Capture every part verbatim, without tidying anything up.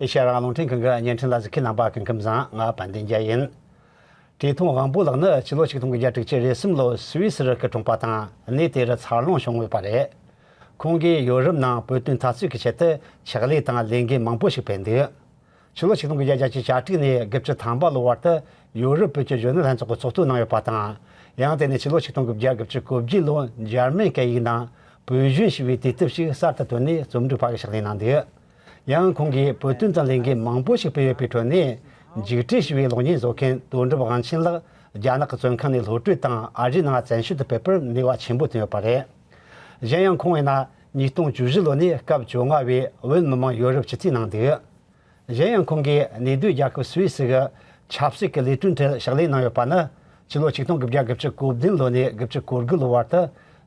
ཨེ་ཤ་ཡ་རང་དབང་རླུང་འཕྲིན་ཁང་གི་བརྙན་འཕྲིན་ལ་གཟིགས་མཁན་རྣམ་པ་སྐུ་ཁམས་བཟང་། ང་དཔལ་ལྡན་རྒྱལ་ཡིན། བཀྲས་མཐོང་དབང་པོ་ལགས་ནི་ཕྱི་ལོ་ཆིག་སྟོང་དགུ་བརྒྱ་དྲུག་ཅུ་རེ་གསུམ་ལོར་སུད་སི་རུ་སྐུ་འཁྲུངས་པ་དང་གནས་དེ་རུ་འཚར་ལོངས་བྱུང་ཡོད་པ་རེད། ཁོང་གིས་ཡོ་རོབ་ནང་བོད་དོན་འཐབ་རྩོད་ཀྱི་ཆེད་དུ་ཕྱག་ལས་དང་ལས་འགན་མང་པོ་ཞིག་སྤེལ་འདུག་ཕྱི་ལོ་ཆིག་སྟོང་དགུ་བརྒྱ་བརྒྱད་ཅུ་གྱ་དྲུག་ནས་དགུ་བཅུ་ཐམ་པ་ལོ་བར་དུ་ཡོ་རོབ་བོད་ཀྱི་གཞོན་ནུ་ལྷན་ཚོགས་ཀྱི་ཚོགས་གཙོ་གནང་ཡོད་པ་དང་། ཡང་དེ་ནས་ཕྱི་ལོ་ཆིག་སྟོང་དགུ་བརྒྱ་དགུ་བཅུ་གོ་བརྒྱད་ལོར་འཇར་མན་སྐད་ཡིག་ནང་བོད་གཞོན་ཞེས་པའི་དུས་དེབ་ཞིག་གསར་དུ་བཏོན་ནས་རྩོམ་སྒྲིག་པ་གི་ཕྱག་ལས་གནང་འདུག་ཡང་ཁོང་གིས་བོད་དོན་དང་ལས་འགན་མང་པོ་ཞིག་སྤེལ་ཡོད་པའི་ཁྲོད་ནས། འཇིགས་བྲལ་ཞེས་པའི་གློག་བརྙན་བཟོ་མཁན་དོན་གྲུབ་དབང་ཆེན་ལགས་རྒྱ་ནག་གི་བཙོན་ཁང་ནས་གློད་བཀྲོལ་དང་ཨ་རིའི་ནང་བཙན་བྱོལ་དུ་ཕེབས་པར་ནུས་པ་ཆེན་པོ་བཏོན་ཡོད་པ་རེད། གཞན་ཡང་ཁོང་ཡིན་ན་ཉིས་སྟོང་བཅུ་བཞི་ལོ་ནས་སྐབས་བཅོ་ལྔ་བའི་བོད་མི་མང་ཡོ་རོབ་སྤྱི་འཐུས་གནང་འདུག་གཞན་ཡང་ཁོང་གིས་གནས་སྡོད་རྒྱལ་ཁབ་སུད་སི་གི་ཆབ་སྲིད་ཀྱི་ལས་དོན་ཁྲོད་ཕྱག་ལས་གནང་ཡོད་པ་ནི། ཕྱི་ལོ་ཆིག་སྟོང་དགུ་བརྒྱ་དགུ་བཅུ་གོ་བདུན་ལོ་ནས་དགུ་བཅུ་གོ་དགུ་ལོ་བར་དུ་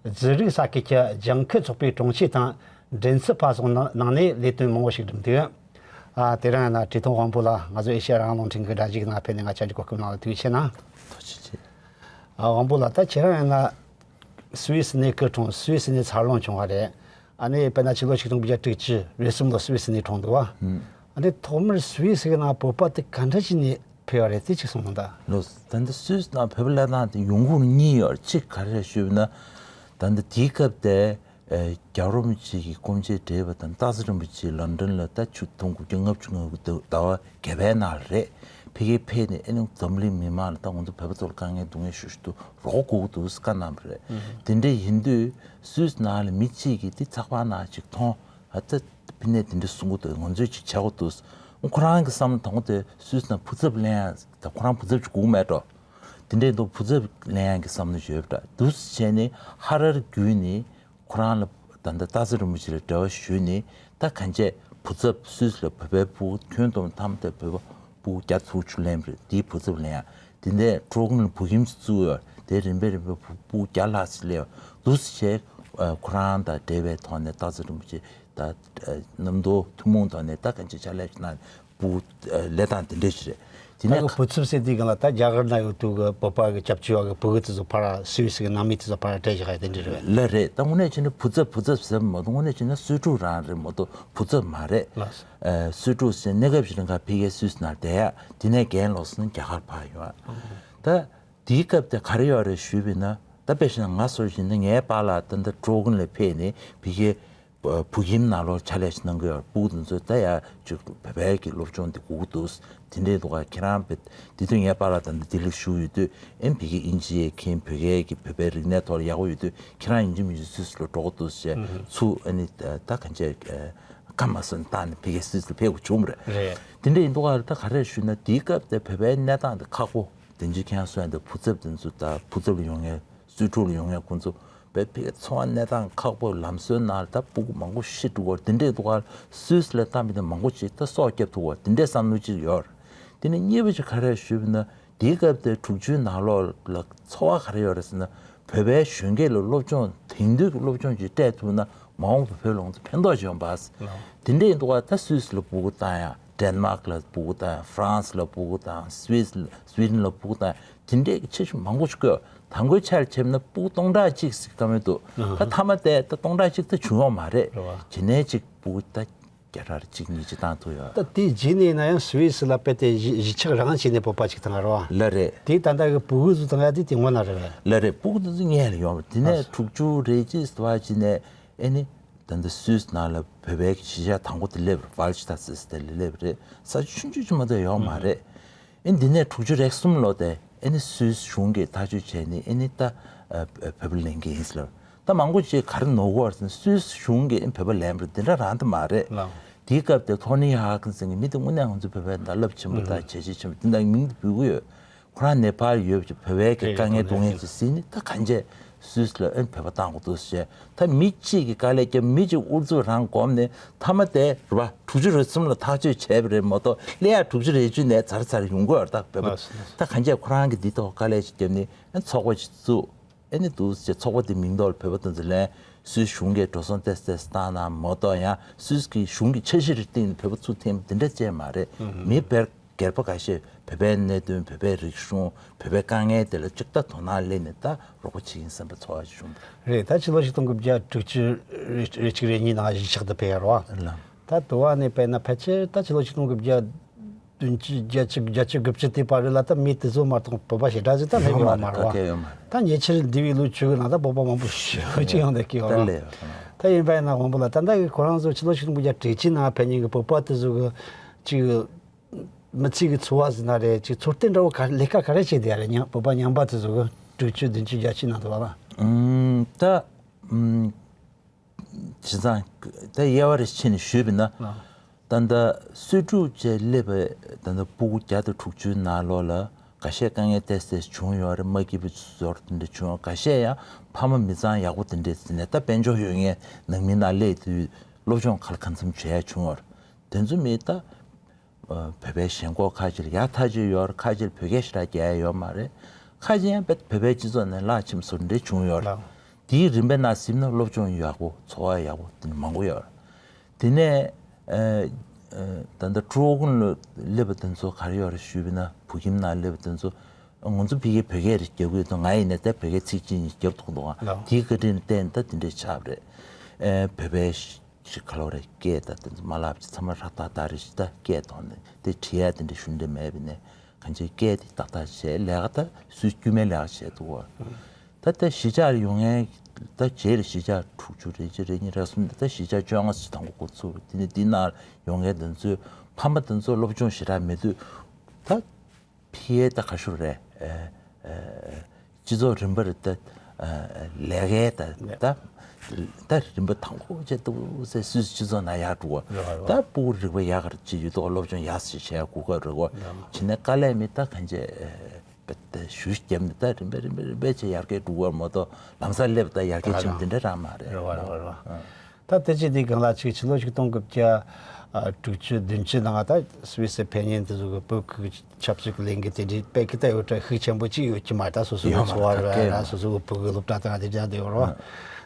ཛི་རིག་ས་ཁུལ་གྱི་ལྗང་ཁུ་ཚོགས་པའི་དྲུང་ཆེ་དང་མགྲིན་ཚབ་པ་སོགས་ནང་ནས་ལས་དོན་མང་པོ་ཞིག་བསྒྲུབས་འདུག་ཨ། དེ་རིང་ཡིན་ན་བཀྲས་མཐོང་དབང་པོ་ལགས་ང་ཚོ་ཨེ་ཤེ་ཡ་རང་དབང་རླུང་འཕྲིན་གྱི་སྒྲ་གཞས་ནང་ཕེབས་ནས་ང་བཅར་རྒྱུ་གོ་སྐབས་གནང་བ་ཐུགས་རྗེ་ཆེ་གནང་། ཐུགས་རྗེ་ཆེ། ཨ། དབང་པོ་ལགས། ད་ཁྱེད་རང་ཡིན་ན་སུད་སི་ནས་སྐུ་འཁྲུངས། སུད་སི་ནས་འཚར་ལོངས་བྱུང་བ་རེད། ཨ་ནི་དཔེར་ན་ཕྱི་ལོ་ཆིག་སྟོང་དགུ་བརྒྱ་དྲུག་ཅུ་རེ་གསུམ་ལོར་སུད་སི་ནས་འཁྲུངས་འདུག་བ། ཨ་ནི་ཐོག་མར་སུད་སི་གི་ནང་བོད་པ་དེ་ག་འདྲ་ཞིག་ནས་ཕེབས་པ་རེད། དེ་གཅིག་གསུངས་དང་། ལགས། ད་ལྟ་སུད་སི་ནང་བོད་པ་སླེབས་སྟངས་དེ་ཡོང་ཁུངས་གཉིས་ཡོད་རེད། གཅིག་ག་རེ་རེད་ཞུས་ན། ད་ལྟ་དེའི་སྐབས་དེ་ཨ་རྒྱལ་བ་རིན་པོ་ཆེ་གི་སྐུ་མཆེད་བགྲེས་པ་དང་སྟག་འཚེར་རིན་པོ་ཆེ་ལོན་ཌོན་ལ་ད་ཆིག་སྟོང་དགུ་བརྒྱ་ལྔ་བཅུ་ང་དགུ་ཟླ་བ་བརྒྱད་པའི་ནང་ལ་རེད། ཕ་གིར་ཕེབས་ནས་ཨ་ནི་འཛམ་གླིང་མི་མང་ལ་ད་ང་ཚོ་བོད་པ་ཚོ་ལ་དཀའ་ངལ་སྡུག་བསྔལ་ཞེ་པོ་ཞིག་འདུག་རོགས་དགོས་ཀྱི་འདུག་བཀའ་གནང་བ་རེད། དེ་འདྲ་ཡིན་དུས་སུད་སི་ནང་ལ་མི་གཅིག་གིས་དེ་ཚགས་པར་ནང་ཅིག་མཐོང་། ཨ་ཙི། ཕ་ནས་དེ་འདྲ་གསུང་གི་འདུག་ང་ཚོས་ཅིག་བྱ་དགོས་འདུག་ཁོ་རང་གི་བསམ་བློ་དང་པོ་དེ་སུད་སི་ནང་བུ་ཚབ་ལེན་ཡ། ད་ཁོ་རང་བུ་ཚབ་ཅིག་དགོས་མེད་འགྲོ། དེ་འདྲའི་འདུག་བུ་ཚབ་ལེན་ཡ་གི་བསམ་བློ་ཡོད་པ་འདྲ་འདུག་སེ་བྱས་ནས་ཧ་རར་བརྒྱུད་ནས་ཁོ་རང་ལ་ད་ལྟ་སྟག་འཚེར་རིན་པོ་ཆེ་ལ་འབྲེལ་བ་ཞུས་ནས། ད་གང་བྱས་བུ་ཚབ་སུད་སི་ལ་བོད་པའི་ཕྲུ་གུ་ཁྱོན་བསྡོམས་ཐམ་དེ་བོད་པ་ཕྲུ་གུ་བརྒྱ་དྲུག་ཅུ་ལེན་པ་རེད། དེའི་བུ་ཚབ་ལེན་ཡ། དེ་ནས་ཀྲོ་ཀོན་ལ་བོད་ཁྱིམ་ཞིག་བཙུགས་ཡོད། དེ་རིམ་པས་རིམ་པས་ཕྲུ་གུ་བརྒྱ་ལྷག་ཅིག་སླེབས་ཡོད། འདུག་སེ་བྱས་ཨ་ཁོ་རང་དང་འབྲེལ་བའི་ཐོག་ནས་སྟག་འཚེར་རིན་པོ་ཆེ་ད་ཨ་གནམ་མདོ་ཐུན་མོང་ཐོག་ནས་ད་གང་ཅི་ཕྱག་ལས་ཅིག་གནང་། ཕྲུ་གུ་ཨ་སླེབས་སྟངས་དེ་འདྲ་ཞིག་རེད། དེ་ད་ནས་གི་བུ་ཚབ་ཟེར་དུས་སྒང་ལ་ད་རྒྱ་གར་ན་ཡོད་དུས་གི་བོད་པ་གི་སྐྱབས་བཅོལ་བ་གི་ཕྲུ་གུ་དེ་ཚོ་ཕར་སུད་སི་གི་ནང་མི་དེ་ཚོ་ཕར་སྤྲད་བཞག་ཡ་དེ་འདྲ་རེད་པས། ལགས་རེད། ད་དངོས་གནས་བྱས་ན་བུ་ཚབ་བུ་ཚབ་ཟེར་མ་གཏོགས་དངོས་གནས་བྱས་ན་གསོས་ཕྲུག་རང་རེད་མ་གཏོགས་བུ་ཚབ་མ་རེད། ལགས། ཨ་གསོས་ཕྲུག་ཟེར་གནས་སྐབས་ཤིག་ལ་ང་ཕ་གིར་སུད་སི་ནང་བསྡད་ཡ། དེ་ནས་རྒན་ལོག་སོང་ན་རྒྱ་གར་ཕར་ཡོང་ཡ། ད་དེའི་སྐབས་དེ་ག་རེ་ཡོད་རེད་ཞུས་པ་ཡིན་ན། ད་དཔེ་བཞག་ན་ང་སོ་བཞིན་ད་ངའི་པཱ་ལགས་ད་ལྟ་ཀྲོ་ཀོན་ལ་ཕེབས་ནས་ཕ་གིའི་བོད་ཁྱིམ་ནང་ལོགས་ཕྱག་ལས་ཤིག་གནང་གི་ཡོད། ཕྲུ་གུ་དེ་ཚོ་ད་ཡ་ཅིག་བོད་པའི་གི་སློབ་སྦྱོང་དེ་དགོས་ཀྱི་འདུག་དེ་འདྲའི་འདུག་ག་ཁྱེད་རང་བས་དེ་དུས་ངའི་པཱ་ལགས་ད་ལྟ་ལྡི་ལི་བཞུགས་ཡོད་དུས། ཨེ་ཕ་གིའི་དབྱིན་ཇི་ཡ་མཁྱེན། བོད་སྐད་ཀྱི་བོད་པའི་རིག་གནས་ཐོག་ལ་ཡག་པོ་ཡོད་དུས། ཁྱེད་རང་ཡིན་གཅིག་མིན་གཅིག་སུད་སི་ལ་འགྲོ་དགོས་འདུག་ཟེར་ཚུར་ཨ་ནི་ད་གང་བྱས་ཁ་མ་སོན་བཏང་ནས་ཕ་གིའི་སུད་སི་ལ་ཕེབས་དགོས་བྱུང་བ་རེད། རེད། དེ་འདྲ་ཡིན་དུས་ག་ད་ག་རེ་ཞུས་ན། དེའི་སྐབས་དེ་བོད་པའི་གནས་སྟངས་དེ་ཁག་པོ། དེ་འཇིག་ཁྱེད་རང་གསུངས་ཡ་དེ་བུ་ཚབ་དེ་ཚོ་ད་བུ་ཚབ་ལ་ཡོང་མཁན། གསོས་ཕྲུག་ལ་ཡོང་མཁན་ཁོང་ཚོ་བོད་པའི་འཚོ་བ་གནས་སྟངས་ཁག་པོ། ལམ་སྲོལ་ནང་ལ་ད་ཕྲུ་གུ་མང་པོ་ཤི་འགྲོ་གི་ཡོད་རེད། དེ་འདྲ་ཡིན་དུས་ག་སུད་སི་ལ་བཏང་པ་དེ་མང་པོ་ཅིག་ད་སྲོག་བསྐྱབས་ཐུབ་པ་དེ་འདྲའི་བསམ་བློ་ཅིག་ཡོད་རེད། དེ་ནས་གཉིས་པ་ཅིག་ག་རེ་ཞུས་པ་ཡིན་ན། དེའི་སྐབས་དེ་དྲུག་ཅུའི་ནང་ལོགས་ལ་ཚོར་བ་ག་རེ་ཡོད་རེད་ཟེར་ན། བོད་པའི་གཞོན་སྐྱེས་ལ་སློབ་སྦྱོང་དེང་དུས་ཀྱི་སློབ་སྦྱོང་ཅིག་སྤྲད་ཐུབ་ན་མ་འོངས་པ་བོད་ལ་ང་ཚོ་ཕན་ཐོགས་ཅིག་ཡོང་པ། ལགས། དེ་འདྲ་ཡིན་དུས་ག་ད་སུད་སི་ལ་ཕྲུ་གུ་བཏང་ཡ། ཌེན་མཱག་ལ་ཕྲུ་གུ་བཏང་ཡ། ཧྥ་རན་སི་ལ་ཕྲུ་གུ་བཏང་ཡ། སུད་སི་ལ། སུའི་ཌེན་ལ་ཕྲུ་གུ་བཏང་ཡ། དེ་འདྲའི་གི་ཆེ་ཆུང་མང་པོ་ཞིག་བཀོད། དང་པོའི་ཆར་བྱས་ན་ཕྲུ་གུ་སྟོང་ཕྲག་གཅིག་ཟིག་བཏང་མི་འདུག་ད་མཐའ་མ་དེ་ད་སྟོང་ཕྲག་གཅིག་ད་བྱུང་ཡོད་མ་རེད། རེད་བ། ཇི་ནས་ཅིག་ཕྲུ་གུ་ད་བརྒྱ་ཕྲག་གཅིག་གཉིས་ཅིག་བཏང་ཐུབ་ཡོད། ད་དེའི་རྗེས་ནས་ཡིན་ན་ཡང་སུད་སི་ལ་དཔེ་དེ་གཞིས་གཞིས་ཆགས་རང་བྱས་ནས་བོད་པ་ཅིག་བཏང་རེད་བ། ལགས་རེད། དེ་ད་ལྟ་གི་ཕྲུ་གུ་ཚོ་བཏང་ཡ་དེ་དེ་སྔོན་ན་རེད་བས། ལགས་རེད། ཕྲུ་གུ་དེ་ཚོ་སྔོན་ལ་ཡོད་པ། དེ་ནས་ཨ་དྲུག་ཅུ་རེ་གཅིག་ཙམ་བྱས་ནས་ཨེ་ནི། ད་ལྟ་སུད་སི་ནང་ལ་བོད་པའི་གཞིས་ཆགས་དང་པོ་དེ་སླེབས་རེད། ཝཱལ་ཤི་ཐ་སི་ཟེར་དེ་ལ་སླེབས་རེད། ས་ཆ་ཆུང་ཆུང་ཅིག་མ་གཏོགས་ཡོད་མ་རེད། ཨེ་འདི་ནས་དྲུག་ཅུ་རེ་གསུམ་ལོ་དེ་ཨེ་ནི་སུད་སི་གཞུང་གིས་ཐག་གཅོད་བྱས་ནས་ཨེ་ནི་ད་ཨ་བོད་པ་ལེན་གྱི་ཡིན་ཟེར་ལབ། ད་མང་པོ་ཅིག་ག་རེ་ནོར་གྱི་ཡོད་རེད་ཟེར་ན། སུད་སི་གཞུང་གིས་ཨེ་བོད་པ་ལེན་པ་རེད། འདི་འདྲ་རང་དེ་མ་རེད། ལགས། དེའི་སྐབས་དེ་ཐོ་ནི་ཧ་ཀིན་ཟེར་མཁན་མི་དེ་དངོས་གནས་ང་ཚོའི་བོད་པའི་ད་རླབས་ཆེན་པོ་དང་བྱས་རྗེས་ཆེན་པོ་དེ་འདྲ་མིང་དེ་འབོད་ཀྱི་ཡོད། ཁོ་རང་ནེ་པཱལ་ཡོད་པའི་བོད་པའི་གི་དཀའ་ངལ་སྡུག་བསྔལ་ཅིག་གཟིགས་ནས་ད་གང་བྱས་སུད་སི་ལ་ཨེ་བོད་པ་བཏང་དགོས་འདུག་ཟེར། ད་མི་གཅིག་གིས་དཀའ་ལས་བརྒྱབ། མི་གཅིག་ཨུ་ཚུགས་རང་བསྒོམས་ནས་མཐའ་མ་དེ་རེད་བ། དྲུག་ཅུ་རེ་གསུམ་ལ་ཐག་གཅོད་བྱས་པ་རེད་མ་གཏོགས་སླེབས་ཡ་དྲུག་ཅུ་རེ་བཅུ་ནས་ཚར་ཚར་ཡོང་གི་ཡོད་རེད། ད་བོད་པ། ལགས་སོ། ད་གང་བྱས་ཁོ་རང་གིས་འདི་ཐོག་དཀའ་ལས་ཅིག་བརྒྱབ་ནས་ཨེ་ཚོགས་པ་ཅིག་བཙུགས། ཨེ་ནི་འདུག་ཟེར་ཚོགས་པ་དེ་མིང་ཐོག་ལ་བོད་པ་དེ་ཚོ་ལེན། སུད་སི་གཞུང་གིས་འགྲོ་སོང་ཏོག་ཙམ་ཏོག་ཙམ་བཏང་ན་མ་གཏོགས། ཡང་སུད་སི་གི་གཞུང་གི་འཆར་གཞི་རེ་བཏིང་ནས་བོད་པ་ཚུར་འཐེན་དེ་འདྲ་བྱས་མ་རེད། མི་སྒེར་སྒེར་པ་ཁ་ཤས་བོད་པའི་གནད་དོན། བོད་པའི་རིག་གཞུང་། བོད་པའི་དཀའ་ངལ་དེ་ལ་གཅིག་ད་དོ་སྣང་སླེབས་ནས་ད་རོགས་པ་བྱེད་ཀྱི་ཡིན་བསམ་པའི་ཚོར་བ་ཞིག་བྱུང་། རེད། ད་ཕྱི་ལོ་ཆིག་སྟོང་དགུ་བརྒྱ་དྲུག་ཅུ་རེ་གཅིག་རེ་གཉིས་ནང་གཞིས་ཆགས་དེ་ཕེབས་ཡོད་རེད་བ། ལགས། ད་དུ་བ་ནས་དཔེར་ན་ཕལ་ཆེར་ད་ཕྱི་ལོ་ཆིག་སྟོང་དགུ་བརྒྱ་བདུན་ཅུ་བརྒྱད་ཅུ་བརྒྱད་ཅུ་དགུ་བཅུ་དེ་བར་རེད་ལ། ད་མི་དེ་ཚོ་མ་གཏོགས་བོད་པ་ཞེ་དྲག་ཟིག་ད་སླེབས་ཡོད་མ་རེད་བ། ད་ཉེ་ཆར་འདས་པའི་ལོ་བཅུ་གི་ནང་ད་བོད་པ་མང་པོ་ཞེ་པོ་ཅིག་ཡོང་བསྡད་ཀྱི་ཡོད་རེད་བ། ད་ཡིན་པ་ཡིན་ན་དབང་པོ་ལགས། ད་ལྟ་གི་ཁོ་རང་ཚོ་ཕྱི་ལོ་ཆིག་སྟོང་དགུ་བརྒྱ་དྲུག་ཅུ་ནང་ཕེབས་མཁན་གྱི་བོད་པ་དེ་ཚོ་གི་ཅིག་མི་ཚེ་གི་འཚོ་བ་ཟེར་ན་རེད། ཅིག་འཚོ་རྟེན་འདྲ་བོ་ག་ལས་ཀ་ག་རེ་བྱས་བསྡད་ཡོད་རེད། ཉམ་བོད་པ་ཉམས་པ་དེ་ཚོ་གི་དྲུག་ཅུ་བདུན་ཅུ་བརྒྱད་ཅུ་ནང་དུ་བ་ལ། ཨུམ། ད་ཨུམ། བྱས་ཙང་ད་དབྱེ་བ་རེ་ཕྱེ་ནས་ཞུས་པ་ཡིན་ན། ད་ལྟ་གསོས་ཕྲུག་བཅས་སླེབས་པའི་ད་ལྟ་ཕྲུ་གུ་བརྒྱ་དང་དྲུག་ཅུའི་ནང་ལོགས་ལ་འགའ་ཤས་དཀའ་ངལ་ཏོག་ཙམ་བྱུང་ཡོད་རེད། མ་སྐྱིད་པོ་ཚོར་དེ་འདྲ་བྱུང་ཡོད། འགའ་ཤས་ཡང་ཕ་མ་མི་ཚང་ཡག་པོ་དེ་འདྲས་ཟིན་ནས་ད་དཔལ་འབྱོར་ཡོད་མཁན་ནང་མི་ནང་སླེབས་དུས་སློབ་སྦྱོང་ག་ལ་གང་འཚམ་བྱས་བྱུང་ཡོད་རེད། དེ་ཚོ་མི་ད་བོད་པའི་ཞེན་ཁོག་ཁ་ཅིག་ལ་ཡག་ཐག་ཆོད་ཡོད་རེད། ཁ་ཅིག་ལ་བོད་སྐད་ཞེ་དྲག་རྒྱག་ཡ་ཡོད་མ་རེད། ཁ་ཅིག་ཡང་བོད་པའི་སྤྱི་ཚོགས་ནས་བརླག་ཕྱིན་བཟོ་འདྲ་བྱུང་ཡོད་རེད། དེའི་རིམ་པའི་ནང་ཟིན་ན་སློབ་སྦྱོང་ཡག་པོ་འཚོ་བ་ཡག་པོ་དེ་མང་པོ་ཡོད་རེད། དེ་ནས་ཨ་ཨ་ད་ལྟ་ཀྲོའུ་ཀུན་ལ་སླེབས་པ་དེ་ཚོ་ག་རེ་ཡོད་རེད་ཞུས་པ་ཡིན་ན། བོད་ཁྱིམ་ནང་སླེབས་པ་དེ་ཚོ་ང་ཚོ་ཕ་གིའི་བོད་སྐད་རེ་རྒྱབ་ཀྱི་ཡོད་དོ། ང་ཡིན་ནའི་ད་བོད་སྐད་ཚིག་གཅིག་གཉིས་རྒྱབ་ཐུབ་འདུག་ཨ། དེའི་བཀའ་དྲིན་བརྟེན་ད་དེ་འདྲས་ཆགས་པ་རེད། ཨ་བོད་པའི་ཞིག་ག་ལོ་རེ་སྐད་ད་དེ་ཚོ་མ་ལབ་ཅིག་ཚང་མ་ཧྲ་ཏག་ཏག་རེ་ཞིག་ད་སྐད་ཐོག་ནས་དེ་བྲིས་ཡ་དེ་འདྲ་ཞུ་འདྲ་མེད་པ་ནས་གང་ཅིའི་སྐད་དེ་ཏག་ཏག་བྱས། ལས་ཀ་ད་སུས་དཀྱུས་མའི་ལས་ཀ་བྱས་འདུག་བ། ད་ལྟ་གཞིས་ཆགས་ཡོང་མཁན་ད་རྗེས་ལ་གཞིས་ཆགས་དྲུག་ཅུ་རེ་གཅིག་རེ་གཉིས་རེ་གསུམ། ད་གཞིས་ཆགས་བཅོ་ལྔ་ཞིག་དང་པོ་འགོ་ཚུགས། དེ་ནས་འདི་ནང་ཡོང་མཁན་དེ་ཚོའི་ཕ་མ་དེ་ཚོ་སློབ་སྦྱོང་ཞེ་དྲག་མེད་དུས་ད། ཕ་གིའི་ད་ག་ཞུ་རེད། ཨ་ཨ་སྤྱི་ཚོགས་རིམ་པར་ད་ཨ་ལས་ཀའི་ད་ད་ད་རིམ་པ་དང་པོ་བྱས་འདུག་ཟེར། སུད་སི་སྤྱི་ཚོགས་ནང་ཡག་འགྲོ་བ། ད་ཕྲུ་གུ་རིག་པ་ཡག་ག་ཅིག་ཡོད་དོ། སློབ་སྦྱོང་ཡག་ཞིག་བྱས་གོ་སྐབས་རེད་གོ། བྱས་ནས་དཀའ་ལས་མི་ད་གང་བྱས་ཨ་ད་ཞུ་བརྒྱབ་ནས་ད་རིམ་པས་རིམ་པས་རིམ་པས་བྱས་ཡར་རྒྱས་འགྲོ་བ་མ་གཏོགས་ལམ་སང་སླེབས་ད་ཡར་རྒྱས་ཕྱིན་དེ་འདྲ་རང་མ་རེད། རེད་བ་རེད་བ་རེད་བ། ད་དེ་ཅི་དེ་སྒང་ལ་ཅིག་ཕྱི་ལོ་ཆིག་སྟོང་དགུ་བརྒྱ་དྲུག་ཅུ་བདུན་ཅུ་ནང་ད་སུད་སི་ཕེབས་མཁན་དེ་ཚོ་གི་བོད་ཀྱི་ཆབ་སྲིད་ཀྱི་ལས་འགུལ་དེ་འདྲའི་དཔེ་ཀི་ད་ཡོད་གྲ་ཤུགས་ཆེན་པོ་ཅིག་ཡོད་ཀྱི་མ་རེད། ད་སོ་སོ་གི་ཡོད་མ་འཚོ་བ་རེད་རེད་བ། ད་སོ་སོ་གི་བོད་ཀྱི་སློབ་གྲྭ་དང་དེ་འདྲ་དེ་ཡོད་རེད་བ།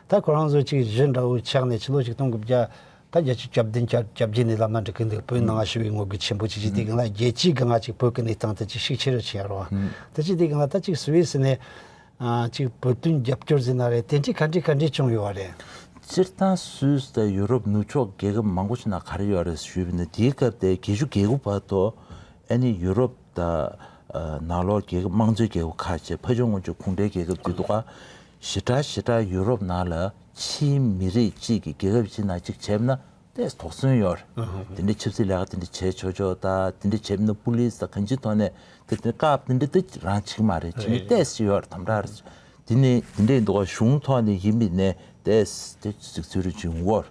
ད་ཁོ་རང་ཚོ་ཅིག་གཞི་འདྲ་བོ་ཆགས་ནས་ཕྱི་ལོ་ཆིག་སྟོང་དགུ་བརྒྱ་ད་བརྒྱད་ཅུ་གྱ་བདུན་གྱ་གྱ་བརྒྱད་ནས་ལབ་ན་འགྲིག་གི་འདུག་བོད་ནང་ཞི་བའི་ངོ་རྒོལ་ཆེན་པོ་ཅིག་བྱས་དེ་སྒང་ལ་རྒྱལ་སྤྱིའི་སྒང་ང་ཅིག་བོད་ཀྱི་གནས་སྟངས་དེ་ཅིག་ཤུགས་ཆེ་རུ་ཕྱིན་ཡོད་རེད་བ། དེ་ཅི་དེ་སྒང་ལ་ད་ཅིག་སུད་སི་ནས། ཨ་ཅིག་བོད་དོན་རྒྱབ་སྐྱོར་ཟེར་ན་རེད། དེ་འདྲའི་ག་འདྲའི་ག་འདྲའི་བྱུང་ཡོད་པ་རེད། སྤྱིར་བཏང་སུད་སི་དང་ཡུ་རོབ་ནུབ་ཕྱོགས་རྒྱལ་ཁབ་མང་པོ་ཞིག་ནང་ག་རེ་ཡོད་རེད་ཞུས་པ་ཡིན་ན། དེའི་སྐབས་དེ་བརྒྱད་ཅུ་གྱ་དགུ་བར་དུ་ཨ་ནི་ཡུ་རོབ་དང་ཨ་ནང་ལོགས་རྒྱལ་ཁབ་དམངས་གཙོའི་རྒྱལ་ཁབ་ཁག་བྱས། ཕར་ཕྱོགས་ངོས་ཕྱོགས་གུང་ཁྲན་རྒྱལ་ཁབ་དེ་འདུག་ག་ཞེ་དྲག་ཞེ་དྲག་ཡུ་རོབ་ནང་ལ་ཕྱིའི་མི་རིགས་གཅིག་གིས་རྒྱལ་ཁབ་གཅིག་ནང་གཅིག་བྱས་པ་ན། ཏོག་ཙམ་དོགས་ཟོན་ཡོད་རེད། དེ་འདྲའི་ཆབ་སྲིད་ལས་ཀ་དེ་འདྲ་བྱས་ཆོག་ཆོག་ད་དེ་འདྲ་བྱས་པ་ན་པུ་ལིས་ད་གང་ཅིའི་ཐོག་ནས་དེ་དེ་བཀག་དེ་འདྲ་དེ་རང་བྱེད་ཀྱི་མ་རེད། བྱས་ནས་ཏོག་ཙམ་ཡོད་རེད། དམ་དྲག་རེད། དེ་ནས་དེ་འདྲ་ཡིན་དུས་གཞུང་ཐོག་ནས་ཡིན་པ་ཡིན་ནའི་ཏོག་ཙམ་དེ་གཟིགས་ཚུལ་རེ་བྱུང་གོ།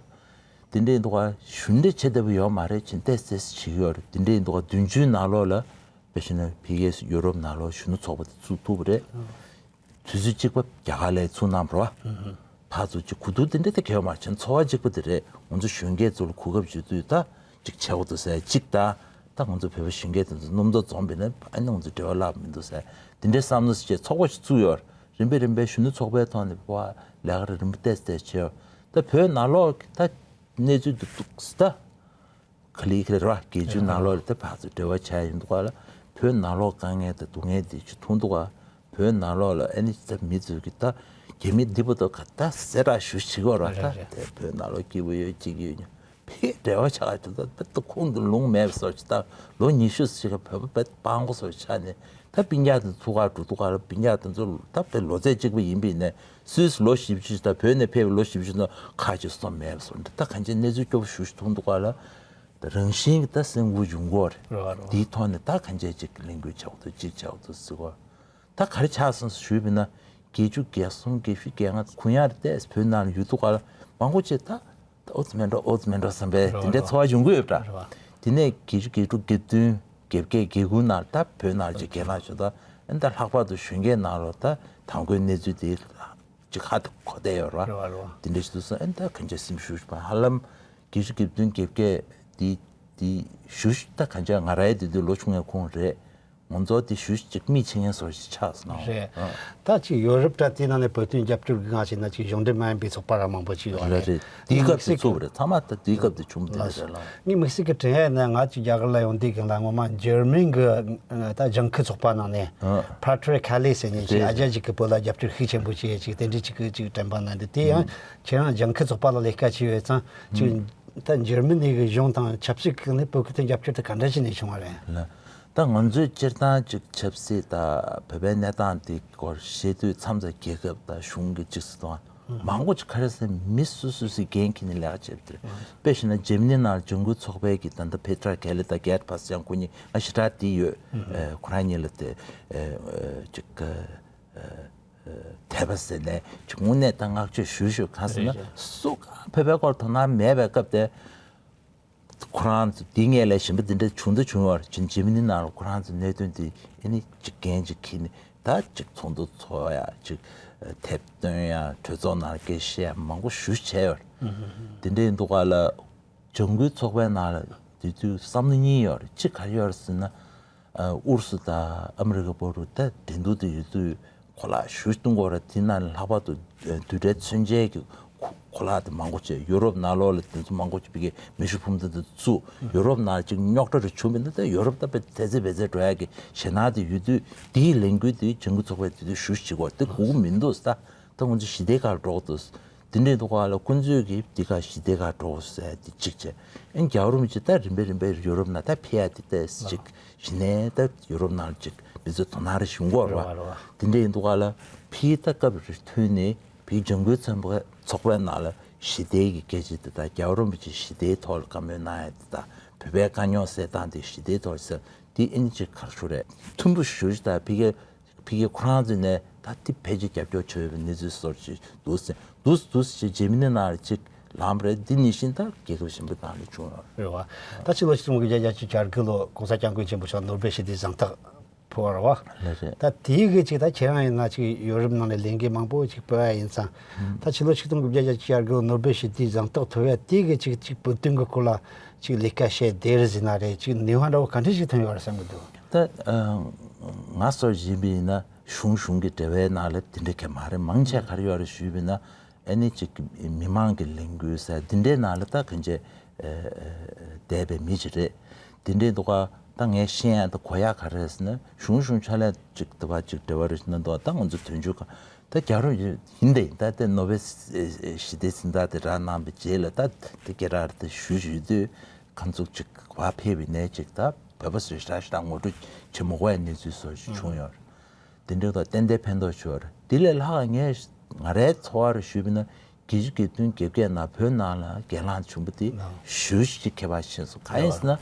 དེ་འདྲ་ཡིན་དུས་གཞུང་འབྲེལ་བྱེད་བདེ་པོ་ཡོད་མ་རེད། བྱས་ནས་ཏོག་ཙམ་བྱེད་ཀྱི་ཡོད་རེད། དེ་འདྲ་ཡིན་དུས་བདུན་ཅུའི་ནང་ལོགས་ལ་དཔེ་བཞག་ན་ཕ་གིའི་ཡུ་རོབ་ནང་ལོགས་གཞོན་ནུ་ཚོགས་པ་དེ་བཙུགས་ཐུབ་པ་རེད། དུས་ཚོད་གཅིག་པ་རྒྱ་གར་ལ་ཚུར་གནང་བ་རེད་བ། ཕར་ཚུར་གཅིག་གོ་བསྡུར་དེ་འདྲ་དེ་གལ་མ་ཆེན། འཚོ་བ་གཅིག་པ་དེ་རེད། ང་ཚོ་གཞོན་སྐྱེས་ཚོ་ལ་གོ་སྐབས་ཡོད་དུས་ད་གཅིག་བྱེད་དགོས་འདུག་ཟེར་གཅིག་དང་། ད་ང་ཚོ་བོད་པ་གཞོན་སྐྱེས་དེ་ཚོ་སྣུམ་ཚོགས་འཛོམས་པ་ཡིན་ན་ཨ་ནི་ང་ཚོ་འབྲེལ་བ་བརླག་མི་འདུག་ཟེར་དེ་འདྲའི་བསམ་བློ་ཞིག་བྱས་ཚོགས་པ་ཞིག་བཙུགས་ཡོད་རེད། རིམ་པས་རིམ་པས་གཞོན་ནུ་ཚོགས་པའི་ཐོག་ནས་ཕར་ལས་ཀ་རེ་རིམ་པ་ཏོག་ཙམ་ཏོག་ཙམ་བྱས་ཡོད། ད་བོད་ནང་ལོགས་ད་གནས་ཚུལ་འདི་འདུག་ད། ག་ལེ་ག་ལེ་རེད་བ། བརྒྱད་ཅུ་ནང་ལོགས་ལ་ད་ཕར་ཚུར་འབྲེལ་བ་བྱས་ཡོང་དུས་ག་ལ་བོད་ནང་ལོགས་དཀའ་ངལ་དང་སྡུག་བསྔལ་འདི་ཅིག་མཐོང་དུས་ག་བོད་ནང་ལོགས་ལ་ཨ་ནི་ད་མི་ཚོས་ཀྱི་ད་རྒྱ་མི་འདི་པོ་ད་ག་ད་ཟེར་ར་ཞུ་བྱེད་ཀྱི་ཡོད་རེད། ད་རེད་རེད། དེ་བོད་ནང་ལོགས་སྐྱིད་པོ་ཡོད་ཅིག་ཡོད་ཕ་གིའི་འབྲེལ་བ་ཆགས་ཀྱི་ད་ད་ད་ཁོང་དུ་ལུང་མེད་པ་བཟོ་ཅིག་ད་ལོ་ཉི་ཤུ་ཞིག་ག་བོད་པ་དཔའ་མགོ་བཟོ་ཆགས་ནས། ད་སྤུན་ཀྱག་དང་ཚུར་ཁ་འགྲོ་དུས་ག་ལ་སྤུན་ཀྱག་དང་ཚུར་ད་དཔེ་ལོ་ཚད་གཅིག་པ་ཡིན་པ་ཡིན་ནའི་སུད་སི་ལོ་བཞི་བཅུ་ཞིག་དང་བོད་ནས་ཕེབས་པའི་ལོ་བཞི་བཅུ་ནང་ཁ་ཅིག་སོང་མེད་པ་སོང་འདྲ། ད་གང་ཅི་གནས་ཚུལ་སྐྱོ་པོ་ཞེ་པོ་ཅིག་མཐོང་དུས་ག་ལ་ད་རང་བཞིན་གྱིས་ད་སེམས་འགུལ་ཡོང་གི་ཡོད་རེད། རེད་བ་རེད་བ། དེའི་ཐོག་ནས་ད་གང་ཅི་ཅིག་ལས་འགུལ་བྱེད་དགོས་འདུག་ཅིག་བྱེད་དགོས་འདུག་ཟེར་གོ། ད་ག་རེ་ཆགས་སོང་ཞུས་པ་ཡིན་ན་བརྒྱད་ཅུ་གྱ་གསུམ་གྱ་བཞི་གྱ་ལྔ་གུ་ཡངས་རེད་དེ། བོད་ནང་ལ་ཡོད་དུས་ག་ལ་མང་པོ་ཅིག་ད། ཨོ་ཙི་མེད་འགྲོ་ཨོ་ཙི་མེད་འགྲོ་བསམ་པའི་རེད་དེ་འདྲའི་རེད། ཚོར་བ་ཡོང་གི་ཡོད་པ་འདྲ། རེད་བ། དེ་ནས་བརྒྱད་ཅུ་གྱ་དྲུག་གྱ་བདུན་གྱ་བརྒྱད་གྱ་དགུ་ནང་ད་བོད་ནང་ལ་ཅིག་གྱེན་ལངས་བྱུང་། ད་ཨ་ནི་ད་ལྷག་པར་དུ་གཞོན་སྐྱེས་ནང་ལོགས་ད་དང་པོའི་གནས་ཚུལ་དེ་ཅིག་ཧ་གོ་བསྡད་ཡོད་རེད་བ། རེད་བ་རེད་བ། དེ་འདྲ་ཞིག་འདུག་སོང་། ཨ་ནི་ད་གང་ཅི་སེམས་ཤུགས་ཤིག་ཧ་ལམ་བརྒྱད་ཅུ་གྱ་བདུན་གྱ་བརྒྱད་དེ་དེ་ཞུ་ཞིག་ད་གང་ཅི་ང་རའི་དེ་དུས་ལོ་ཆུང་ངའི་ཁོངས་རེད། ང་ཚོ་དེ་ཞུ་གཅིག་མི་ཆེ་ངན་སོགས་ཤིག་ཆགས་སོང་། རེད། ཨ། ད་ཅིག་ཡོ་རོབ་དྲ་དེའི་ནང་ནས་བོད་དོན་རྒྱབ་སྐྱོར་གྱི་ང་བྱས་ན་ཅིག་གཞུང་འབྲེལ་མ་ཡིན་པའི་ཚོགས་པ་ར་མང་པོ་ཅིག་ཡོད་རེད། རེད་རེད། དེའི་སྐབས་དེ་ཚུགས་པ་རེད། ཚང་མ་ད་དེའི་སྐབས་དེ་བྱུང་བ་དེ་རེད་ལ། ངས་དམིགས་བསལ་གྱི་དྲན་ཡ་ཡིན་ན་ང་ཅིག་རྒྱ་གར་ལ་ཡོང་དུས་སྒང་ལ་ངོ་མ་འཇར་མན་གྱི་ད་ལྗང་ཁུ་ཚོགས་པ་ནང་ནས། ཨ། Patrick Kelly ཟེར་མཁན་ཅིག་རེད། ཨ་ཅག་ཅིག་གིས་བོད་ལ་རྒྱབ་སྐྱོར་ཤུགས་ཆེན་པོ་བྱས་ཅིག་དེ་འདྲའི་ཅིག་གི་ཅིག་དྲན་པ་ན་འདུག་དེ་ཡང་ཁྱེད་རང་ལྗང་ཁུ་ཚོགས་པ་ལ་ལས་ཀ་བྱས་ཡོད་ཙང་ཅིག་ད་འཇར་མ་ནི་གི་གཞུང་དང་ཆབ་སྲིད་ཀྱི་ནི་བོད་ཁུལ་དུ་རྒྱབ་སྐྱོར་དེ་ག་འདྲ་བྱས་ནས་བྱུང་བ་རེད། ལ། ད་ང་ཚོས་སྤྱིར་བཏང་ཅིག་ཆབ་སྲིད་དང་བོད་པའི་གནས་སྟངས་དེ་སྐོར་བཤད་དུས་མཚམས་མཚམས་རྒྱལ་ཁབ་དང་གཞུང་གི་ཅིག་སྲིད་དོན་མང་པོ་ཅིག་ག་རེ་ཟེར་མི་སུ་སུ་སུའི་འགན་འཁྱེར་ནས་ལས་ཀ་བྱེད་པ་དེ་རེད། དཔེ་བཞག་ན་འཇར་མ་ནི་ནང་ལ་འཇར་འགོག་ཚོགས་པའི་གི་ད་ལྟ་པེ་ཏྲ་གྷེ་ལི་དང་གྷེར་བྷ་སི་ཡན་ཁོ་གཉིས་ང་ཞེ་དྲག་དེ་ཡོད། ཨེ་ཁོ་རང་གཉིས་ལ་དེ་ཨེ་ཨེ་ཅིག་ཨེ་དད་པ་ཟེར་ནས་ཅིག་དངོས་གནས་ད་བསྔགས་བརྗོད་ཞུ་ཞུ་གང་ཟེར་ན་རེད་རེད། སུ་གང་བོད་པའི་སྐོར་དོ་སྣང་མེད་པའི་སྐབས་དེ། ཁོ་རང་ཚོ་འདི་ངས་ལས་གཞན་པ་འདི་འདྲ་བྱུང་དང་བྱུང་བར་ཅིག་འཇར་མ་ནི་ནང་ལ་ཁོ་རང་ཚོ་གནད་དོན་འདི་ཨེ་ནི་ཅིག་འགན་ཅིག་འཁྱེར་ནས་ད་ཅིག་ཚོགས་འདུ་ཚོགས་ཡ་ཅིག་དེབ་སྟོན་ཡ་གྲོས་ཚོགས་ནང་ལ་སྐད་བཤད་ཡ་མང་པོ་ཞེ་པོ་བྱས་ཡོད་རེད། དེ་འདྲ་ཡིན་དུས་ག་ལ་འཇར་འགོག་ཚོགས་པའི་ནང་ལ་དེ་དུས་བསམ་བློ་གཉིས་ཡོད་རེད། གཅིག་ག་རེ་ཡོད་རེད་ཟེར་ན། ཨུ་རུ་སུ་དང་ཨ་མི་རི་ཀ་བར་དུ་ད་འགྲན་བསྡུར་དེ་ཡོད་དུས་གོ་ལག་ཞེ་པོ་གཏོང་དགོས་རེད། དེ་ནང་ལྷག་པར་དུ་རྡུལ་ཕྲན་མཚོན་ཆའི་གི་གོ་གོ་ལག་དེ་མང་པོ་བྱས། ཡུ་རོབ་ནང་ལོགས་ལ་དེ་ཚོ་མང་པོ་བྱས་པའི་གི་མེ་ཤུགས་འཕུར་མདའ་དེ་ཚུགས། ཡུ་རོབ་ནང་ཅིག་རྙོག་དྲ་རེ་བྱུང་བ་ཡིན་ན་ད་ཡུ་རོབ་ད་དཔེ་ཐལ་ཙེ་བེ་ཙེ་འགྲོ་ཡ་གི་ཞེད་སྣང་དེ་ཡོད་དུས་དེའི་ལས་འགུལ་དེ་འཇར་འགོག་ཚོགས་པས་དེ་དུས་ཞེ་པོ་བྱེད་དགོས་རེད། དེ་དགོས་ཀྱི་མི་འདུག་ད། ད་ང་ཚོ་ཞི་བདེ་ཁག་འགྲོ་འདུག་དེ་འདྲའི་འདུག་ག་ལ་ཁོ་ཚོས་ཀྱིས་འདི་ག་ཞི་བདེ་ཁག་འགྲོ་ཟེར་དེ་གཅིག་བྱས། ཨེ་རྒྱལ་བ་རིན་པོ་ཆེ་ད་རིམ་པས་རིམ་པས་ཡུ་རོབ་ནང་ད་ཕེབས་ཡ་དེ་ད་གཅིག་གཞི་ནས་ད་ཡུ་རོབ་ནང་ལ་གཅིག་མི་ཚོས་དོ་སྣང་རེ་ཞུ་གི་ཡོད་རེད་བ། རེད་བ། དེ་འདྲའི་འདུག་ག་ལ་ཕི་ད་སྐབས་རེ་ཐོན་ནས་ཕི་འཇར་འགོག་ཚོགས་པ་ཚོགས་པའི་ནང་ལ་ཞི་བདེ་གི་སྐད་ཆ་དེ་ད་རྒྱལ་བ་རིན་པོ་ཆེ་ཞི་བདེའི་ཐོག་ལ་བཀའ་མོལ་གནང་ཡ་དེ་ད་བོད་པའི་དཀའ་རྙོག་སེལ་སྟངས་དེ་ཞི་བདེའི་ཐོག་ཟེར་དེ་ཨེ་ནི་གཅིག་ག་རེ་ཞུ་རེད། མཐུན་པོ་ཞུ་ཞུ་ད་ཕི་གའི་ཕ་གི་ཁོ་རང་ཚོས་ནས་ད་དེ་ཕལ་ཆེར་རྒྱབ་སྐྱོར་བྱས་ཡོད་པའི་གནས་ཚུལ་སོགས་ཅིག་འདུག་ཟེར་འདུག་འདུག་ཟེར་འཇར་མ་ནི་ནང་ལ་ཅིག་ལངས་པ་རེད། འདི་ནང་བཞིན་ད་རྒྱལ་ཁབ་གཞན་པ་ནང་ལ་བྱུང་ཡོད་རེད་བ། ད་ཕྱི་ལོ་ཆིག་སྟོང་དགུ་བརྒྱ་བརྒྱད་ཅུ་གྱ་དགུ་ལོ་༸གོང་ས་༸སྐྱབས་མགོན་ཆེན་པོ་མཆོག་ནོ་སྦེལ་ཞི་བདེའི་གཟེངས་རྟགས་ཕུལ་བ་རེད་བ། ལགས་རེད། ད་དེའི་གི་ཅིག་ད་ཁྱེད་རང་ཡིན་ན་ཅིག་ཡོ་རོབ་ནང་ནས་ལས་འགུལ་མང་པོ་ཅིག་སྤེལ་བ་ཡིན་ཙང་། ད་ཕྱི་ལོ་ཆིག་སྟོང་དགུ་བརྒྱ་བརྒྱད་ཅུ་གྱ་དགུ་ལོ་ནོ་སྦེལ་ཞི་བདེའི་གཟེངས་རྟགས་ཐོབ་ཡ་དེའི་གི་ཅིག་ཅིག་བོད་དོན་གི་སྐོར་ལ་ཅིག་ལས་ཀ་བྱས་བསྡད་རེད་ཟེར་ན་རེད། ཅིག་ནུས་པ་འདྲ་བོ་ག་འདྲ་ཞིག་ཐོན་ཡོད་རེད་བསམ་གི་འདུག་ད་ང་སོགས་ཡིན་པ་ཡིན་ན་གཞུང་གཞུང་གི་འབྲེལ་བའི་ནང་ལ་དེ་འདྲ་གང་མ་རེད། མང་ཆེ་ག་རེ་ཡོད་རེད་ཞུས་པ་ཡིན་ན་ཨ་ནི་ཅིག་མི་མང་གི་ལས་འགུལ་ཟེར་དེ་འདྲའི་ནང་ལ་ད་གང་ཅི་བསྡད་པའི་མི་ཅིག་རེད། དེ་འདྲའི་འདུག་ག་ད་ངས་ཤེས་ཡ་ད་གོ་ཡ་ག་རེ་རེད་ཟེར་ན་གཞུང་གཞུང་ཕྱག་ལས་ཅིག་ད་བ་ཅིག་འབྲེལ་བ་རེད་ཟེར་ན་འདུག་ད་ང་ཚོ་དོན་གཅོད་ཁང་ད་རྒྱ་རོ་ཡིན་ད་ཡིན་ད་དེ་ནོ་བེལ་ཞི་བདེའི་གཟེངས་རྟགས་དེ་རག་གནང་བའི་རྗེས་ལ་ད་དེ་སྐད་གྲགས་དེ་ཞུ་ཞུ་དུས་ཁམས་ཚུགས་ཅིག་བ་ཕེབས་པའི་ནས་ཅིག་ད་བོད་པ་ཚོས་ཞེ་དྲག་ཞེ་དྲག་ངོ་སྤྲོད་བྱེད་མི་དགོས་པའི་གནས་ཚུལ་སོགས་ཤིག་བྱུང་ཡོད་རེད། དེ་འདྲའི་ཐོག་ཏན་ཏན་ཕན་ཐོགས་ཆེ་བ་རེད། དེ་ལས་ལྷག་ངས་ང་རའི་ཚོར་བ་རུ་ཞུས་པ་ན་བརྒྱད་ཅུ་གྱ་བདུན་གྱ་བརྒྱད་ནང་བོད་ནང་ལ་གྱེན་ལངས་བྱུང་བ་དེ་ཞེ་པོ་ཅིག་ཁྱད་པར་ཕྱིན་སོང་། གང་ཡིན་ཟེར་ན་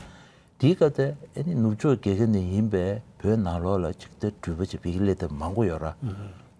དེའི་སྐབས་དེ་ཨ་ནི་ནུབ་ཕྱོགས་རྒྱལ་ཁབ་ནས་ཡིན་པའི་བོད་ནང་ལོགས་ལ་ཅིག་དེ་འགྲུལ་པ་ཅིག་ཕ་གིར་སླེབས་ཐུབ་མང་པོ་ཡོད་ར།